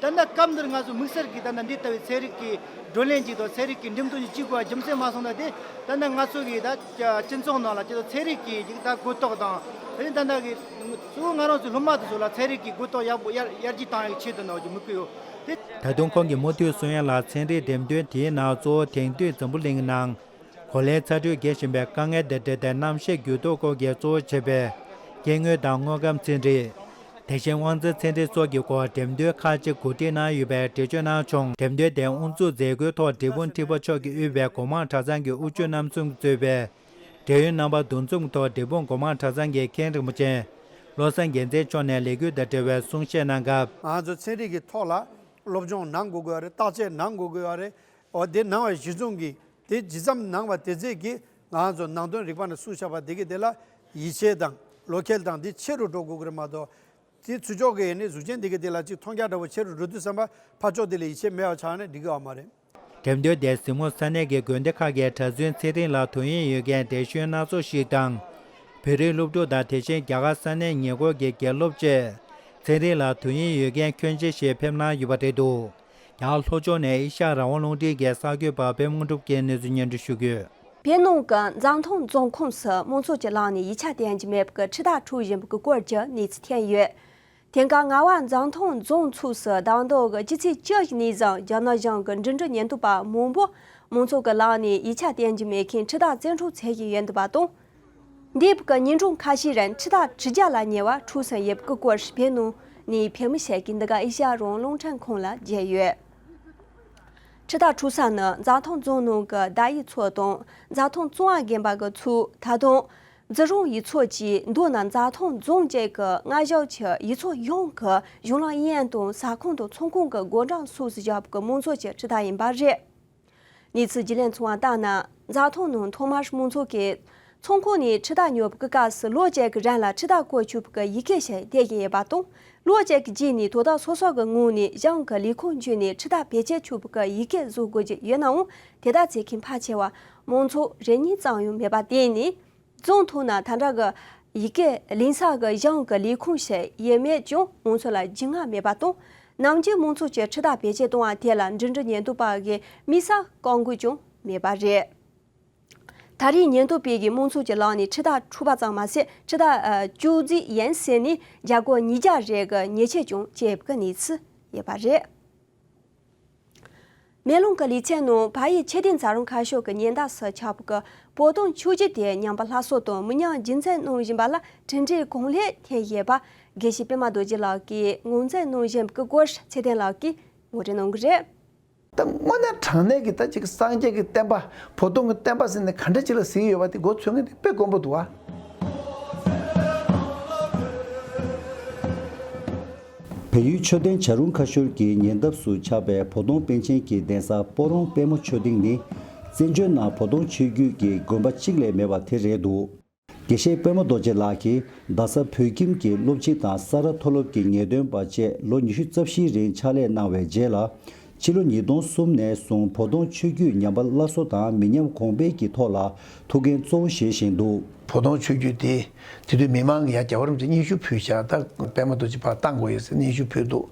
ད་ལྟ་སྐབས་འདིར་ང་ཚོ་དམིགས་བསལ་གྱིས་ད་ལྟ་འདི་ལྟ་བུའི་ཚན་རིག་གི་བགྲོ་གླེང་ཅིག་དང་ཚན་རིག་གི་འགྲེམས་སྟོན་ཅིག་བྱེད་དགོས་པ་རྒྱུ་མཚན་མ་སོང་ན། དེ་ད་ལྟ་ང་ཚོ་གི་ད་སྤྱི་ཚོགས་ནང་ལ་ཅིག་ད་ཚན་རིག་གི་ཅིག་ད་གོ་རྟོགས་དང་། དེ་ནས་ད་ལྟ་གི་གཙོ་བོ་ང་རང་ཚོའི་སློབ་མ་དེ་ཚོ་ལ་ཚན་རིག་གི་གོ་རྟོགས་ཡག་པོ་ཡར་ཡར་རྒྱས་བཏང་ཡག་ཆེད་དུ་ནང་གི་དམིགས་ཡུལ་ཡོད་དེ། ད་དུང་ཁོང་གིས་མུ་མཐུད་གསུང་ཡ་ལ། ཚན་རིག་འགྲེམས་སྟོན་དེའི་ནང་གཙོ་བོ་དེང་དུས་འཛམ་བུ་གླིང་ནང་གོ་ལའི་ཚ་དྲོད་རྒྱས་བཞིན་པའི་དཀའ་ངལ་དང་འབྲེལ་ཏེ་གནམ་གཤིས་འགྱུར་ལྡོག་སྐོར་གྱི་གཙོ་བོ་བྱས་པའི་སྐྱེ་དངོས་དང་དངོས་ཁམས་ཚན་རིག་དེ་བཞིན་དབང་རྩའི་ཚན་རིག་སོགས་ཀྱི་སྐོར་འགྲེམས་སྟོན་ཁག་ཅིག་གོ་སྒྲིག་གནང་ཡོད་པའི་འགྲེལ་བརྗོད་གནང་བྱུང་། འགྲེམས་སྟོན་དེ་དབུ་འཛུགས་མཛད་སྒོའི་ཐོག་འབྲས་སྤུངས་ཁྲི་པ་མཆོག་གིས་དབུས་པའི་སྒོ་མང་གྲྭ་ཚང་གི་དབུ་བཅུ་རྣམ་གསུམ་གཙོས་པའི་འབྲེལ་ཡོད་རྣམ་པ་འདུ་འཛོམས་ཐོག་འབྲས་སྤུངས་སྒོ་མང་གྲྭ་ཚང་གི་མཁན་རིན་པོ་ཆེ་བློ་བཟང་རྒྱལ་མཚན་མཆོག་ནས་ལས་འགུལ་དང་འབྲེལ་བའི་གསུང་བཤད་གནང་སྐབས། ང་ཚོ་ཚན་རིག་གི་ཐོག་ལ་སློབ་སྦྱོང་གནང་དགོས་ཀྱི་ཡོད་རེད། བརྟག་དཔྱད་གནང་དགོས་ཀྱི་ཡོད་རེད། འོ་དེ་གནང་བའི་གཞི་བཟུང་གིས་དེ་ཇི་ཙམ་གནང་བ་དེ་ཚད་ཀྱིས་ང་ཚོ་ནང་དོན་རིག་པ་ནས་གསུངས་བཞག་པ་དེ་གི་དེ་ལ་ཡིད་ཆེས་དང་བློ་འཁེལ་དང་དེ་ཆེ་རུ་འགྲོ་དགོས་ཀྱི་རེད་མ་གཏོགས། དེ་ཚུར་ཕྱོགས་ཀྱི་ཡིན་ནའི་གཟུགས་ཅན་དེ་གི་དེ་ལ་ཅིག་མཐོང་རྒྱ་འདྲ་བོ་ཆེ་རུ་འགྲོ་དུས་ཙམ་པ་ཕར་ཕྱོགས་དེ་ལ་ཡིད་ཆེས་མེད་པ་ཆགས་ན་འགྲིག་གི་ཡོད་མ་རེད། འགྲེམས་སྟོན་དེར་གཟིགས་མོ་ས་གནས་ཀྱི་དགོན་སྡེ་ཁག་གི་གྲྭ་བཙུན་ཚན་རིག་ལ་དོ་དབྱིངས་ཡོད་མཁན་དགེ་བཤེས་སྣ་ཚོགས་ཤིག་དང་། བོད་རིགས་སློབ་ཕྲུག་དང་དེ་བཞིན་རྒྱ་གར་ས་གནས་ཉེ་འཁོར་གྱི་དགེ་སློབ་བཅས་ཚན་རིག་ལ་དོ་དབྱིངས་ཡོད་མཁན་ཁྱོན་ཆེ་ཞིག་ཕེབས་གནང་ཡོད་པ་རེད་འདུག་རྒྱ་གར་ལྷོ་ཕྱོགས་ནས་ཨེ་ཤ་ཡ་རང་དབང་རླུང་འཕྲིན་གྱི་གསར་འགོད་པ་པད་མ་དངོས་གྲུབ་ཀྱིས་གནས་ཚུལ་སྙན་སྒྲོན་ཞུ་གི་ཡོད། བོད་ནང་གི་འཛའ་ཐང་རྫོང་ཁོངས་སུ་མང་ཚོགས་ཀྱི་ལག་ནས་ཡིག་ཆ་སྟོན་རྒྱུ་མེད་པའི་ཁྲི་ཐག་འཕྲུག་བཞིན་པའི་སྐོར་གྱི་གནས་ཚུལ་ཐོན་ཡོད། དེང་སྐབས་རྔ་བ་འཛའ་ཐང་རྫོང་ཕྱོགས་སུ་ཟླ་ཟླ་གི་སྤྱི་ཚེས་བཅུ་ནས་བཟུང་རྒྱ་ནག་གཞུང་གི་འགྲིམ་འགྲུལ་ཉེན་རྟོག་པ་མང་པོ་མང་ཚོགས་ཀྱི་ལག་ནས་ཡིག་ཆ་སྟོན་རྒྱུ་མེད་མཁན་ཁྲིམས་ཐག་བཙན་འཕྲོག་བྱེད་བཞིན་ཡོད་འདུག་པ་དང་། འདས་པའི་ཉིན་གྲངས་ཁ་ཤས་རིང་ཁྲིམས་ཐག་དྲུག་བརྒྱ་ལ་ཉེ་བ་འཕྲོག་བཞིན་ཡོད་པའི་སྐོར་བོད་ནང་ནས་བོད་མི་ཞིག་གིས་འདི་ག་ཨེ་ཤ་ཡ་རང་དབང་རླུང་འཕྲིན་ཁང་ལ་བརྗོད་ཡོད། ཁྲིམས་ཐག་འཕྲོག་ས་ནི་འཛའ་ཐང་རྫོང་ནང་གི་བརྡ་ཡིག་ཚོགས་དང་འཛའ་ཐང་གཙང་བ་དགོན་པ་གི་ཚོགས། ད་དུང་། རྫི་རོང་ཡུལ་ཚོ་བཅས་མདོར་ན་འཛའ་ཐང་རྫོང་བཅས་ཀྱི་སྔ་ཕྱི་ཡུལ་ཚོ་ཡོངས་ཀྱི་གཞུང་ལམ་གཡས་གཡོན་དང་ཟ་ཁང་དང་ཚོང་ཁང་གི་སྒོ་འགྲམ་སོགས་སུ་བཞག་པའི་མང་ཚོགས་ཀྱི་ཁྲིམས་ཐག་ཡིན་པ་རེད། གནས་ཚུལ་རྒྱུས་ལོན་ཚོགས་པ་ལྟར་ན། འཛའ་ཐང་ནང་ཐོག་མར་མང་ཚོགས་ཀྱིས་ཚོང་ཁང་ནས་ཁྲིམས་ཐག་ཉོ་བའི་སྐབས་སུ་ལོ་གཅིག་གི་རིང་ལ་ཁྲིམས་ཐག་བཀོད་ཆོག་པའི་ཡི་གེ་ཞིག་སྟེར་གྱི་ཡོད་པ་དང་། ལོ་གཅིག་གི་རྗེས་ནས་དོ་བདག་སོ་སོ་གི་ངོས་ནས་གཞུང་གི་ལས་ཁུངས་བརྒྱུད་ནས་ཁྲིམས་ཐག་བེད་སྤྱོད་ཆོག་པའི་ཡི་གེ་བཟོ་དགོས་ཀྱི་ཡོད་ནའང་། དེ་ལྟར་བྱེད་མཁན་ཕལ་ཆེ་བ་མང་ཚོགས་རེ་གཉིས་ཙམ་ཡང་མེད་པར་བརྟེན་ནས། རྫོང་ཐོག་ན་ད་ལྟ་གི་ཡི་གེ་ལེན་ས་གི་གཞུང་གི་ལས་ཁུངས་ཤིག་ཡོད་མེད་ཀྱང་མང་ཚོགས་ལ་རྒྱུས་མངའ་མེད་པ་དང་། ནམ་རྒྱུན་མང་ཚོགས་ཀྱི་ཁྲིམས་ཐག་བེད་སྤྱོད་གཏོང་བ་དེ་ལ་འགྲིམ་འགྲུལ་ཉེན་རྟོག་པ་གིས་དམིགས་བསལ་བཀག་འགོག་ཀྱང་མེད་པ་རེད། ད་རེས་ཉེན་རྟོག་པས་ཀྱིས་མང་ཚོགས་ཀྱི་ལག་ནས་ཁྲིམས་ཐག་འཕྲོག་པ་ཙམ་མ་ཟད། ཁྲིམས་ཐག་གཅོད་རྩིས་ཡིན་ཟེར་ནས་རྒྱ་སྒོར་ཉིས་བརྒྱ་རེ་གི་ཉེས་ཆད་ཀྱང་བཅད་པའི་གནས་ཚུལ་ཡོད་པ་རེད། མེ་ལོང་གི་ལེ་ཚན་ནང་བལ་ཡུལ་ཆོས་ལྡན་རྫ་རོང་ཁ་ཤོར་གྱི་ཉེ་འདབས་སུ་ཆགས་པའི་བོད་དོན་ཆོས་བརྒྱུད་དེ་ཉམས་པ་སླར་གསོ་དང་མི་ཉམས་རྒྱུན་འཛིན་གནང་བཞིན་པ་ལ་གྲུབ་འབྲས་གང་ལེགས་ཐོན་ཡོད་པ་དགེ་བཤེས་པད་མ་རྡོ་རྗེ་ལགས་ཀྱིས་ངོས་འཛིན་གནང་བཞིན་པའི་སྐོར་ཚེ་བརྟན་ལགས་ཀྱིས་ངོ་སྤྲོད་གནང་གི་རེད། ད་དངོས་གནས་དྲང་གནས་ཀྱི་ད་ཅིག་སངས་རྒྱས་ཀྱི་བསྟན་པ། བོད་དོན་གྱི་བསྟན་པ་ཟེར་ནས་ག་འདྲ་ཅིག་ལ་ཟེར་གྱི་ཡོད་པ་དེ་མགོ་ཚོས་མཁན་དེ་དཔེ་དཀོན་པོ་འདུག་ཨ། བལ་ཡུལ་མཆོད་རྟེན་བྱ་རུང་ཁ་ཤོར་གྱི་ཉེ་འདབས་སུ་ཆགས་པའི་བོད་དོན་པཎ་ཆེན་གྱི་གདན་ས་སྤ་རོང་དཔལ་མོ་ཆོས་སྡིངས་ནི། བཙན་བྱོལ་ནང་བོད་དོན་ཆོས་བརྒྱུད་ཀྱི་དགོན་པ་གཅིག་ལས་མེད་པ་དེ་རེད་འདུག་དགེ་བཤེས་པད་མ་རྡོ་རྗེ་ལགས་ཀྱིས་རྡ་ས་བོད་ཁྱིམ་གྱི་སློབ་སྤྱི་དང་ས་རཱ་མཐོ་སློབ་ཀྱི་ངེས་སྟོན་པ་བཅས་ལོ་ཉི་ཤུ་རྩ་བཞིའི་རིང་ཕྱག་ལས་གནང་བའི་རྗེས་ལ། ཕྱི་ལོ་ཉིས་སྟོང་གསུམ་ནས་བཟུང་བོ་དོང་ཆོས་བརྒྱུད་ཉམས་པ་སླར་གསོ་དང་མི་ཉམས་གོང་འཕེལ་གྱི་ཐོག་ལ་ཐུགས་འགན་གཙོ་བོ་བཞེས་བཞིན་འདུག། བོ་དོང་ཆོས་བརྒྱུད་དེ་དེ་དུས་མི་མང་གིས་ཡ་རྒྱལ་བ་རིན་པོ་ཆེ་སྙན་ཞུ་ཕུལ་བཞག། ད་པད་མ་རྡོ་རྗེ་ཕར་བཏང་དགོས་ཡོད་ཟེར་སྙན་ཞུ་ཕུལ་འདུག།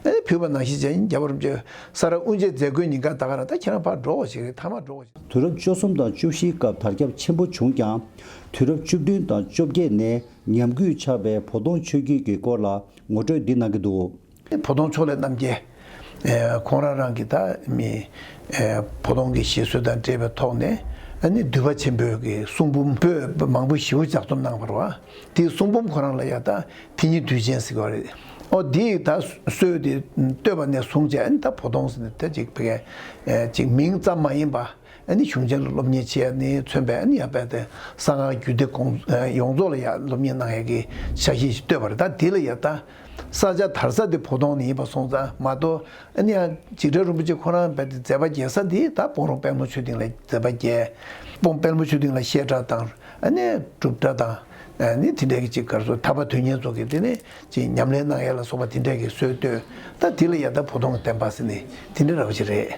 ཨ་ནི་ཕུལ་བ་ནང་བཞིན་བྱས་རྒྱལ་བ་རིན་པོ་ཆེ་ས་རཱ་དབུ་འབྱེད་མཛད་སྒོའི་ཉིན་ཀ་ད་ག་རང་ད་ཁྱེད་རང་ཕར་འགྲོ་དགོས་ཞིག་རེད། མཐའ་མ་འགྲོ་དགོས་ཞིག། དུས་རབས་བཅུ་གསུམ་དང་བཅུ་བཞིའི་སྐབས་དར་ཁྱབ་ཆེན་པོ་བྱུང་ཀྱང་། དུས་རབས་བཅུ་བདུན་དང་བཅོ་བརྒྱད་ནས་ཉམས་རྒུད་ཆགས་པའི་བོ་དོང་ཆོས་བརྒྱུད་ཀྱི་སྐོར་ལ་ངོ་སྤྲོད་འདི་གནང་གི་འདུག། བོ་དོང་ཕྱོགས་ལས་རྣམ་རྒྱལ། ཨེ། ཁོང་རང་རང་གི་ད་མི། ཨེ། བོ་དོང་གི་བཞེད་སྲོལ་དང་འབྲེལ་བའི་ཐོག་ནས་ཨ་ནི་འདུས་པ་ཆེན་པོའི་གི་གསུང་འབུམ་པོད་མང་པོ་ཞེ་པོ་ལྗགས་རྩོམ་གནང་བ་རེད་བ། དེའི་གསུང་འབུམ་ཁོ་རང་ལ་ཡ་ད་མཐིང་ཉི་དུས་ཆེན་ཟེར་གྱི་ཡོད་རེད། ཨོ་དེའི་ད་སྲོལ་དེ་བཏོད་པ་ནས་བཟུང་བྱས་ཨ་ནི་ད་བོ་དོང་ཟེར་ནས་ད་ཅིག་བོད་སྐད་ཅིག་མིང་ཙམ་མ་ཡིན་པ། ཨ་ནི་གཞུང་ཆེན་ལ་སློབ་གཉེར་བྱས་ནས་མཚོན་པའི་ཨ་ནི་ཡར་བལྟས་ཏེ་གསང་སྔགས་རྒྱུད་སྡེ་གོང་ཡོངས་རྫོགས་ལ་ཡར་སློབ་གཉེར་གནང་ཡས་ཀྱི་ཆ་ཤས་ཤིག་བཏོད་པ་རེད། ད་དེ་ལ་ཡ་ད་ས་ཆ་དར་ས་དེ་བོ་དོང་ནས་ཡིན་པ་སོང་ཙང་མ་གཏོགས་ཨ་ནི་ཡང་འཇིགས་བྲལ་རིན་པོ་ཆེ་ཁོ་རང་བལྟས་ཏེ་མཛད་པ་རྒྱས་ས་དེ་ད་སྤོང་རོང་དཔལ་མོ་ཆོས་སྡིངས་ལ་མཛད་པ་རྒྱས། སྤོང་དཔལ་མོ་ཆོས་སྡིངས་ལ་བཤད་གྲྭ་དང་ཨ་ནི་སྒྲུབ་གྲྭ་དང་ཨ་ནི་དེ་འདྲའི་གི་ཅིག་ག་རེ་ཟེར་ཐར་པ་དོན་གཉེར་ཚོ་གི་དེ་ནི་ཅིག་ཉམས་ལེན་གནང་ཡས་ལ་སོགས་པ་དེ་འདྲའི་གི་སྲོལ་བཏོད། ད་དེ་ལ་ཡ་ད་བོ་དོང་གི་བསྟན་པ་ཟེར་ནས་དེ་འདྲ་འདྲ་བོ་ཅིག་རེད།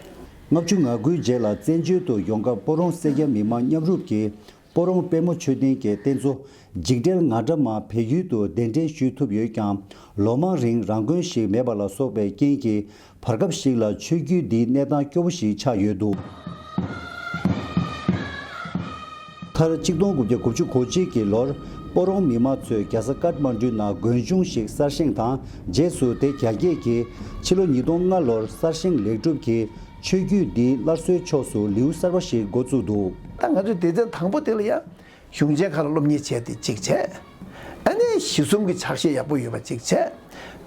ལྔ་བཅུ་ང་དགུའི་རྗེས་ལ་བཙན་བྱོལ་དུ་ཡོང་སྐབས་སྤོ་རོང་སེར་སྐྱ་མི་མང་མཉམ་རུབ་ཀྱིས་སྤོ་རོང་དཔལ་མོ་ཆོས་སྡིངས་ཀྱི་རྟེན་གཙོ་འཇིགས་བྲལ་ངག་སྒྲ་མ་བལ་ཡུལ་དུ་གདན་འདྲེན་ཞུས་ཐུབ་ཡོད་ཀྱང་ལོ་མང་རིང་རང་དགོན་ཞིག་མེད་པ་ལ་སོགས་པའི་རྐྱེན་གྱིས་བར་སྐབས་ཤིག་ལ་ཆོས་བརྒྱུད་འདིའི་གནས་སྟངས་སྐྱོ་བོ་ཞིག་ཆགས་ཡོད་འདུག། མཐར་གཅིག་སྟོང་དགུ་བརྒྱ་དགུ་བཅུ་གོ་གཅིག་གི་ལོར་སྤོ་རོང་མི་མང་ཚོས་རྒྱལ་ས་ཀཏ་མན་ཌུ་ནང་དགོན་ཆུང་ཞིག་གསར་བཞེངས་དང་རྗེས་སུ་དེ་རྒྱ་སྐྱེད་ཀྱིས་ཕྱི་ལོ་ཉིས་སྟོང་ལྔ་ལོར་གསར་བཞེངས་ལེགས་གྲུབ་ཀྱིས་ཆོས་བརྒྱུད་འདིའི་སླར་གསོའི་ཕྱོགས་སུ་ལེའུ་གསར་པ་ཞིག་འགོ་བཙུགས་འདུག། ད་ང་ཚོས་སྡེ་ཚན་དང་པོ་དེ་ལ་ཡང་གཞུང་ཆེན་ཁག་ལ་སློབ་གཉེར་བྱས་ཏེ་གཅིག་བྱས། ཨ་ནི་གཞི་གསུམ་གྱི་ཕྱག་བཞེས་ཡག་པོ་ཡོད་པ་གཅིག་བྱས།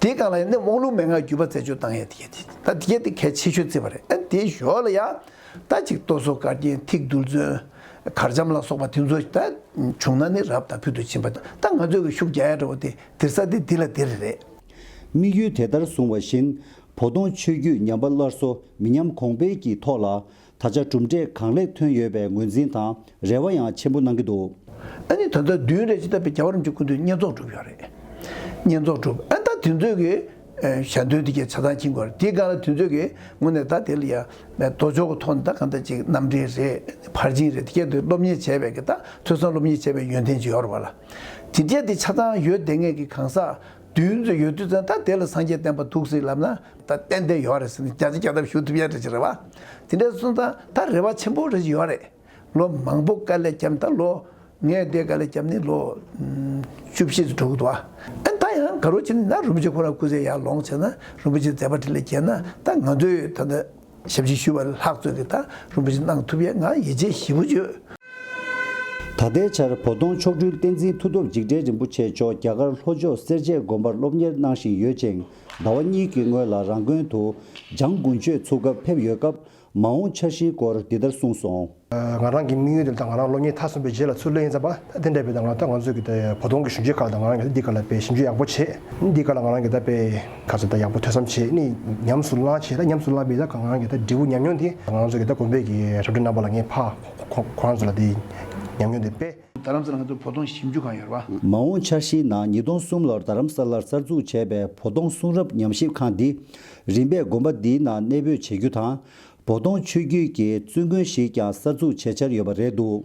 དེའི་སྒང་ལ་ཡང་ནི་དབང་ལུང་མན་ངག་བརྒྱུད་པ་རྩད་གཅོད་བཏང་ཡས་དེ་གས་དེ་ད་དེ་གས་དེ་གལ་ཆེ་ཤོས་བརྩིས་པ་རེད། ཨ་ནི་དེའི་ཞོར་ལ་ཡང་ད་ཅིག་ལྟོ་བཟོ་བཀའ་རྒྱན་ཐིག་རྡུལ་ཚོན། གར་འཆམ་ལ་སོགས་པ་དེ་ཚོ་ད་བྱུང་ན་ནི་རབ་དང་ཕུལ་དུ་ཕྱིན་པ་ད་ང་ཚོས་ཀྱི་ཤུགས་རྒྱག་ཡ་འདྲ་བོ་དེ་དེར་ས་དེ་འདི་ལ་དེ་རེད་རེད། དམིགས་ཡུལ་དེ་ལྟར་བཟུང་བ་བཞིན་བོ་དོང་ཆོས་བརྒྱུད་ཉམས་པ་སླར་གསོ་མི་ཉམས་གོང་འཕེལ་གྱི་ཐོག་ལ་ད་ཆ་གྲུབ་འབྲས་གང་ལེགས་ཐོན་ཡོད་པའི་ངོས་འཛིན་དང་རེ་བ་ཡང་ཆེན་པོ་གནང་གི་འདུག། ཨ་ནི་ད་ལྟ་བདུན་རེ་ཅིག་ད་པའི་རྒྱལ་བ་རིན་པོ་ཆེ་སྐུ་མདུན་བསྙེན་རྫོགས་གྲུབ་ཡོད་རེད། བསྙེན་རྫོགས་གྲུབ་ཨ་ད་དེ་ཚོས་ཀྱི་ཞལ་འདོན་དེ་གའི་ཆ་ཚང་ཕྱིན་དགོས་རེད། དེའི་སྒང་ལ་དེ་ཚོས་ཀྱི་དངོས་གནས་ད་དེ་ལ་ཡ་མདོ་ཕྱོགས་ཀྱི་ཐོག་ནས་ད་གང་ལྟར་ཅིག་རྣམ་འགྲེལ་རེད། ཕར་ཕྱིན་རེད། དེ་གའི་དུ་སློབ་གཉེར་བྱས་པའི་གི་ད་ཐོས་བསམ་སློབ་གཉེར་བྱས་པའི་ཡོན་ཏན་ཅིག་ཡོད་རེད་བ་ལ། དེ་འདྲའི་དེ་ཆ་ཚང་ཡོད་བསྡད་མཁན་གྱི་གང་ཟག་བདུན་ཚོ་ཡོད་དུས་ཙང་ད་དེ་ལ་སངས་རྒྱས་བསྟན་པ་འདུག་ཟེར་ལབ་ན་ད་ཏན་ཏན་ཡོད་རེད་ཟེར་ནས་བརྒྱ་ཆ་བརྒྱ་ཐམ་ཞུ་ཐུབ་ཡ་འདྲ་ཅིག་རེད་བ། དེ་འདྲ་སོང་ཙང་ད་རེ་བ་ཆེན་པོ་རེ་ཅིག་ཡོད་རེད། ལོ་མང་པོ་དཀའ་ལས་བརྒྱབ་ད་ལོ། ངས་དེ་དཀའ་ལས་བརྒྱབ་ནས་ལོ། ཨམ། བཅུ་བཞི་ཙམ་འགྲོ་གི་འདུག་ཨ། ཨ་ད་ཡང་དགའ་རོགས་བྱས་ན་རིན་པོ་ཆེ་ཁོ་རང་སྐུ་ཚེ་ཡར་ལོངས་བྱས་ན་རིན་པོ་ཆེ་མཛད་པ་འཕྲིན་ལས་རྒྱས་ན་ད་ང་ཚོས་ད་ལྟ་ཞབས་ཕྱི་ཞུ་བ་ལྷག་ཚོད་ཀྱི་ད་རིན་པོ་ཆེ་གནང་ཐུབ་ཡས་ང་ཡིད་ཆེས་ཞེ་པོ་ཡོད། ད་ལྟའི་ཆར་བོ་དོང་མཆོག་སྤྲུལ་བསྟན་འཛིན་མཐུ་སྟོབས་འཇིགས་བྲལ་རིན་པོ་ཆེ་མཆོག་རྒྱ་གར་ལྷོ་ཕྱོགས་སེར་བྱེས་དགོན་པར་སློབ་གཉེར་གནང་བཞིན་ཡོད་ཅིང་ཟླ་བ་གཉིས་ཀྱི་སྔོན་ལ་རང་དགོན་དུ་འཇང་དགུན་ཆོས་ཚུགས་སྐབས་ཕེབས་ཡོད་སྐབས། མ་འོངས་འཆར་གཞིའི་སྐོར་འདི་ལྟར་གསུངས་སོང་། ང་རང་གི་དམིགས་ཡུལ་དེ་ད་ང་རང་སློབ་གཉེར་མཐར་སོན་པའི་རྗེས་ལ་ཚུར་སླེབས་ཡིན་ཙམ་པ་ད་དེ་འདྲ་བའི་ད་ང་ད་ང་ཚོས་ཀྱི་ད་བོ་དོང་གི་གཞུང་ཆེན་ཁག་ད་ང་རང་གི་ད་འདི་ག་ལ་དཔེ་ཞིབ་འཇུག་ཡག་པོ་བྱས། འདི་ག་ལ་ང་རང་གི་ད་དཔེ་ག་ཚོད་ད་ཡག་པོ་ཐོས་བསམ་བྱས་ནི་ཉམས་སུ་བླངས་བྱས། ད་ཉམས་སུ་བླངས་པའི་ད་ང་རང་གི་ད་འབྲས་བུ་ཉམས་མྱོང་དེ་ང་ཚོ་གི་ད་དགོན་པའི་གི་རབ་སྒྲོན་རྣམ་པ་ལ་ངས་ཕར་ཁོ་ཁོ་རང་ཚོ་ལ་དེ་ཉམས་མྱོང་དེ་སྤེལ། རྡ་རམ་ས་ལ་ང་ཚོ་བོ་དོང་ཞིབ་འཇུག་ཁང་ཡོད་རེད་བ། མ་འོངས་འཆར་གཞིའི་ནང་ཉིས་སྟོང་གསུམ་ལོར་རྡ་རམ་ས་ལར་གསར་འཛུགས་བྱས་པའི་བོ་དོང་གསུང་རབ་ཉམས་ཞིབ་ཁང་འདི་རིམ་པས་དགོན་པ་འདིའི་ནང་གནས་སྤོས་བྱེད་རྒྱུ་དང་། བོ་དོང་ཆོས་བརྒྱུད་ཀྱི་བཙུན་དགོན་ཞིག་ཀྱང་གསར་འཛུགས་བྱེད་འཆར་ཡོད་པ་རེད་འདུག།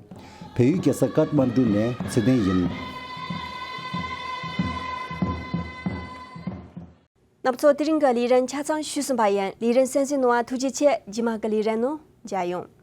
བལ་ཡུལ་རྒྱལ་ས་ཀཏ་མན་ཌུ་ནས་ཚེ་བརྟན་ཡིན། རྣམ་ཚོ་དེ་རིང་གི་ལས་རིམ་ཆ་ཚང་ཞུས་ཟིན་པ་ཡིན། ལས་རིམ་གསན་གཟིགས་གནང་བ་ཐུགས་རྗེ་ཆེ། རྗེས་མ་གི་ལས་རིམ་ནང་མཇལ་ཡོང་།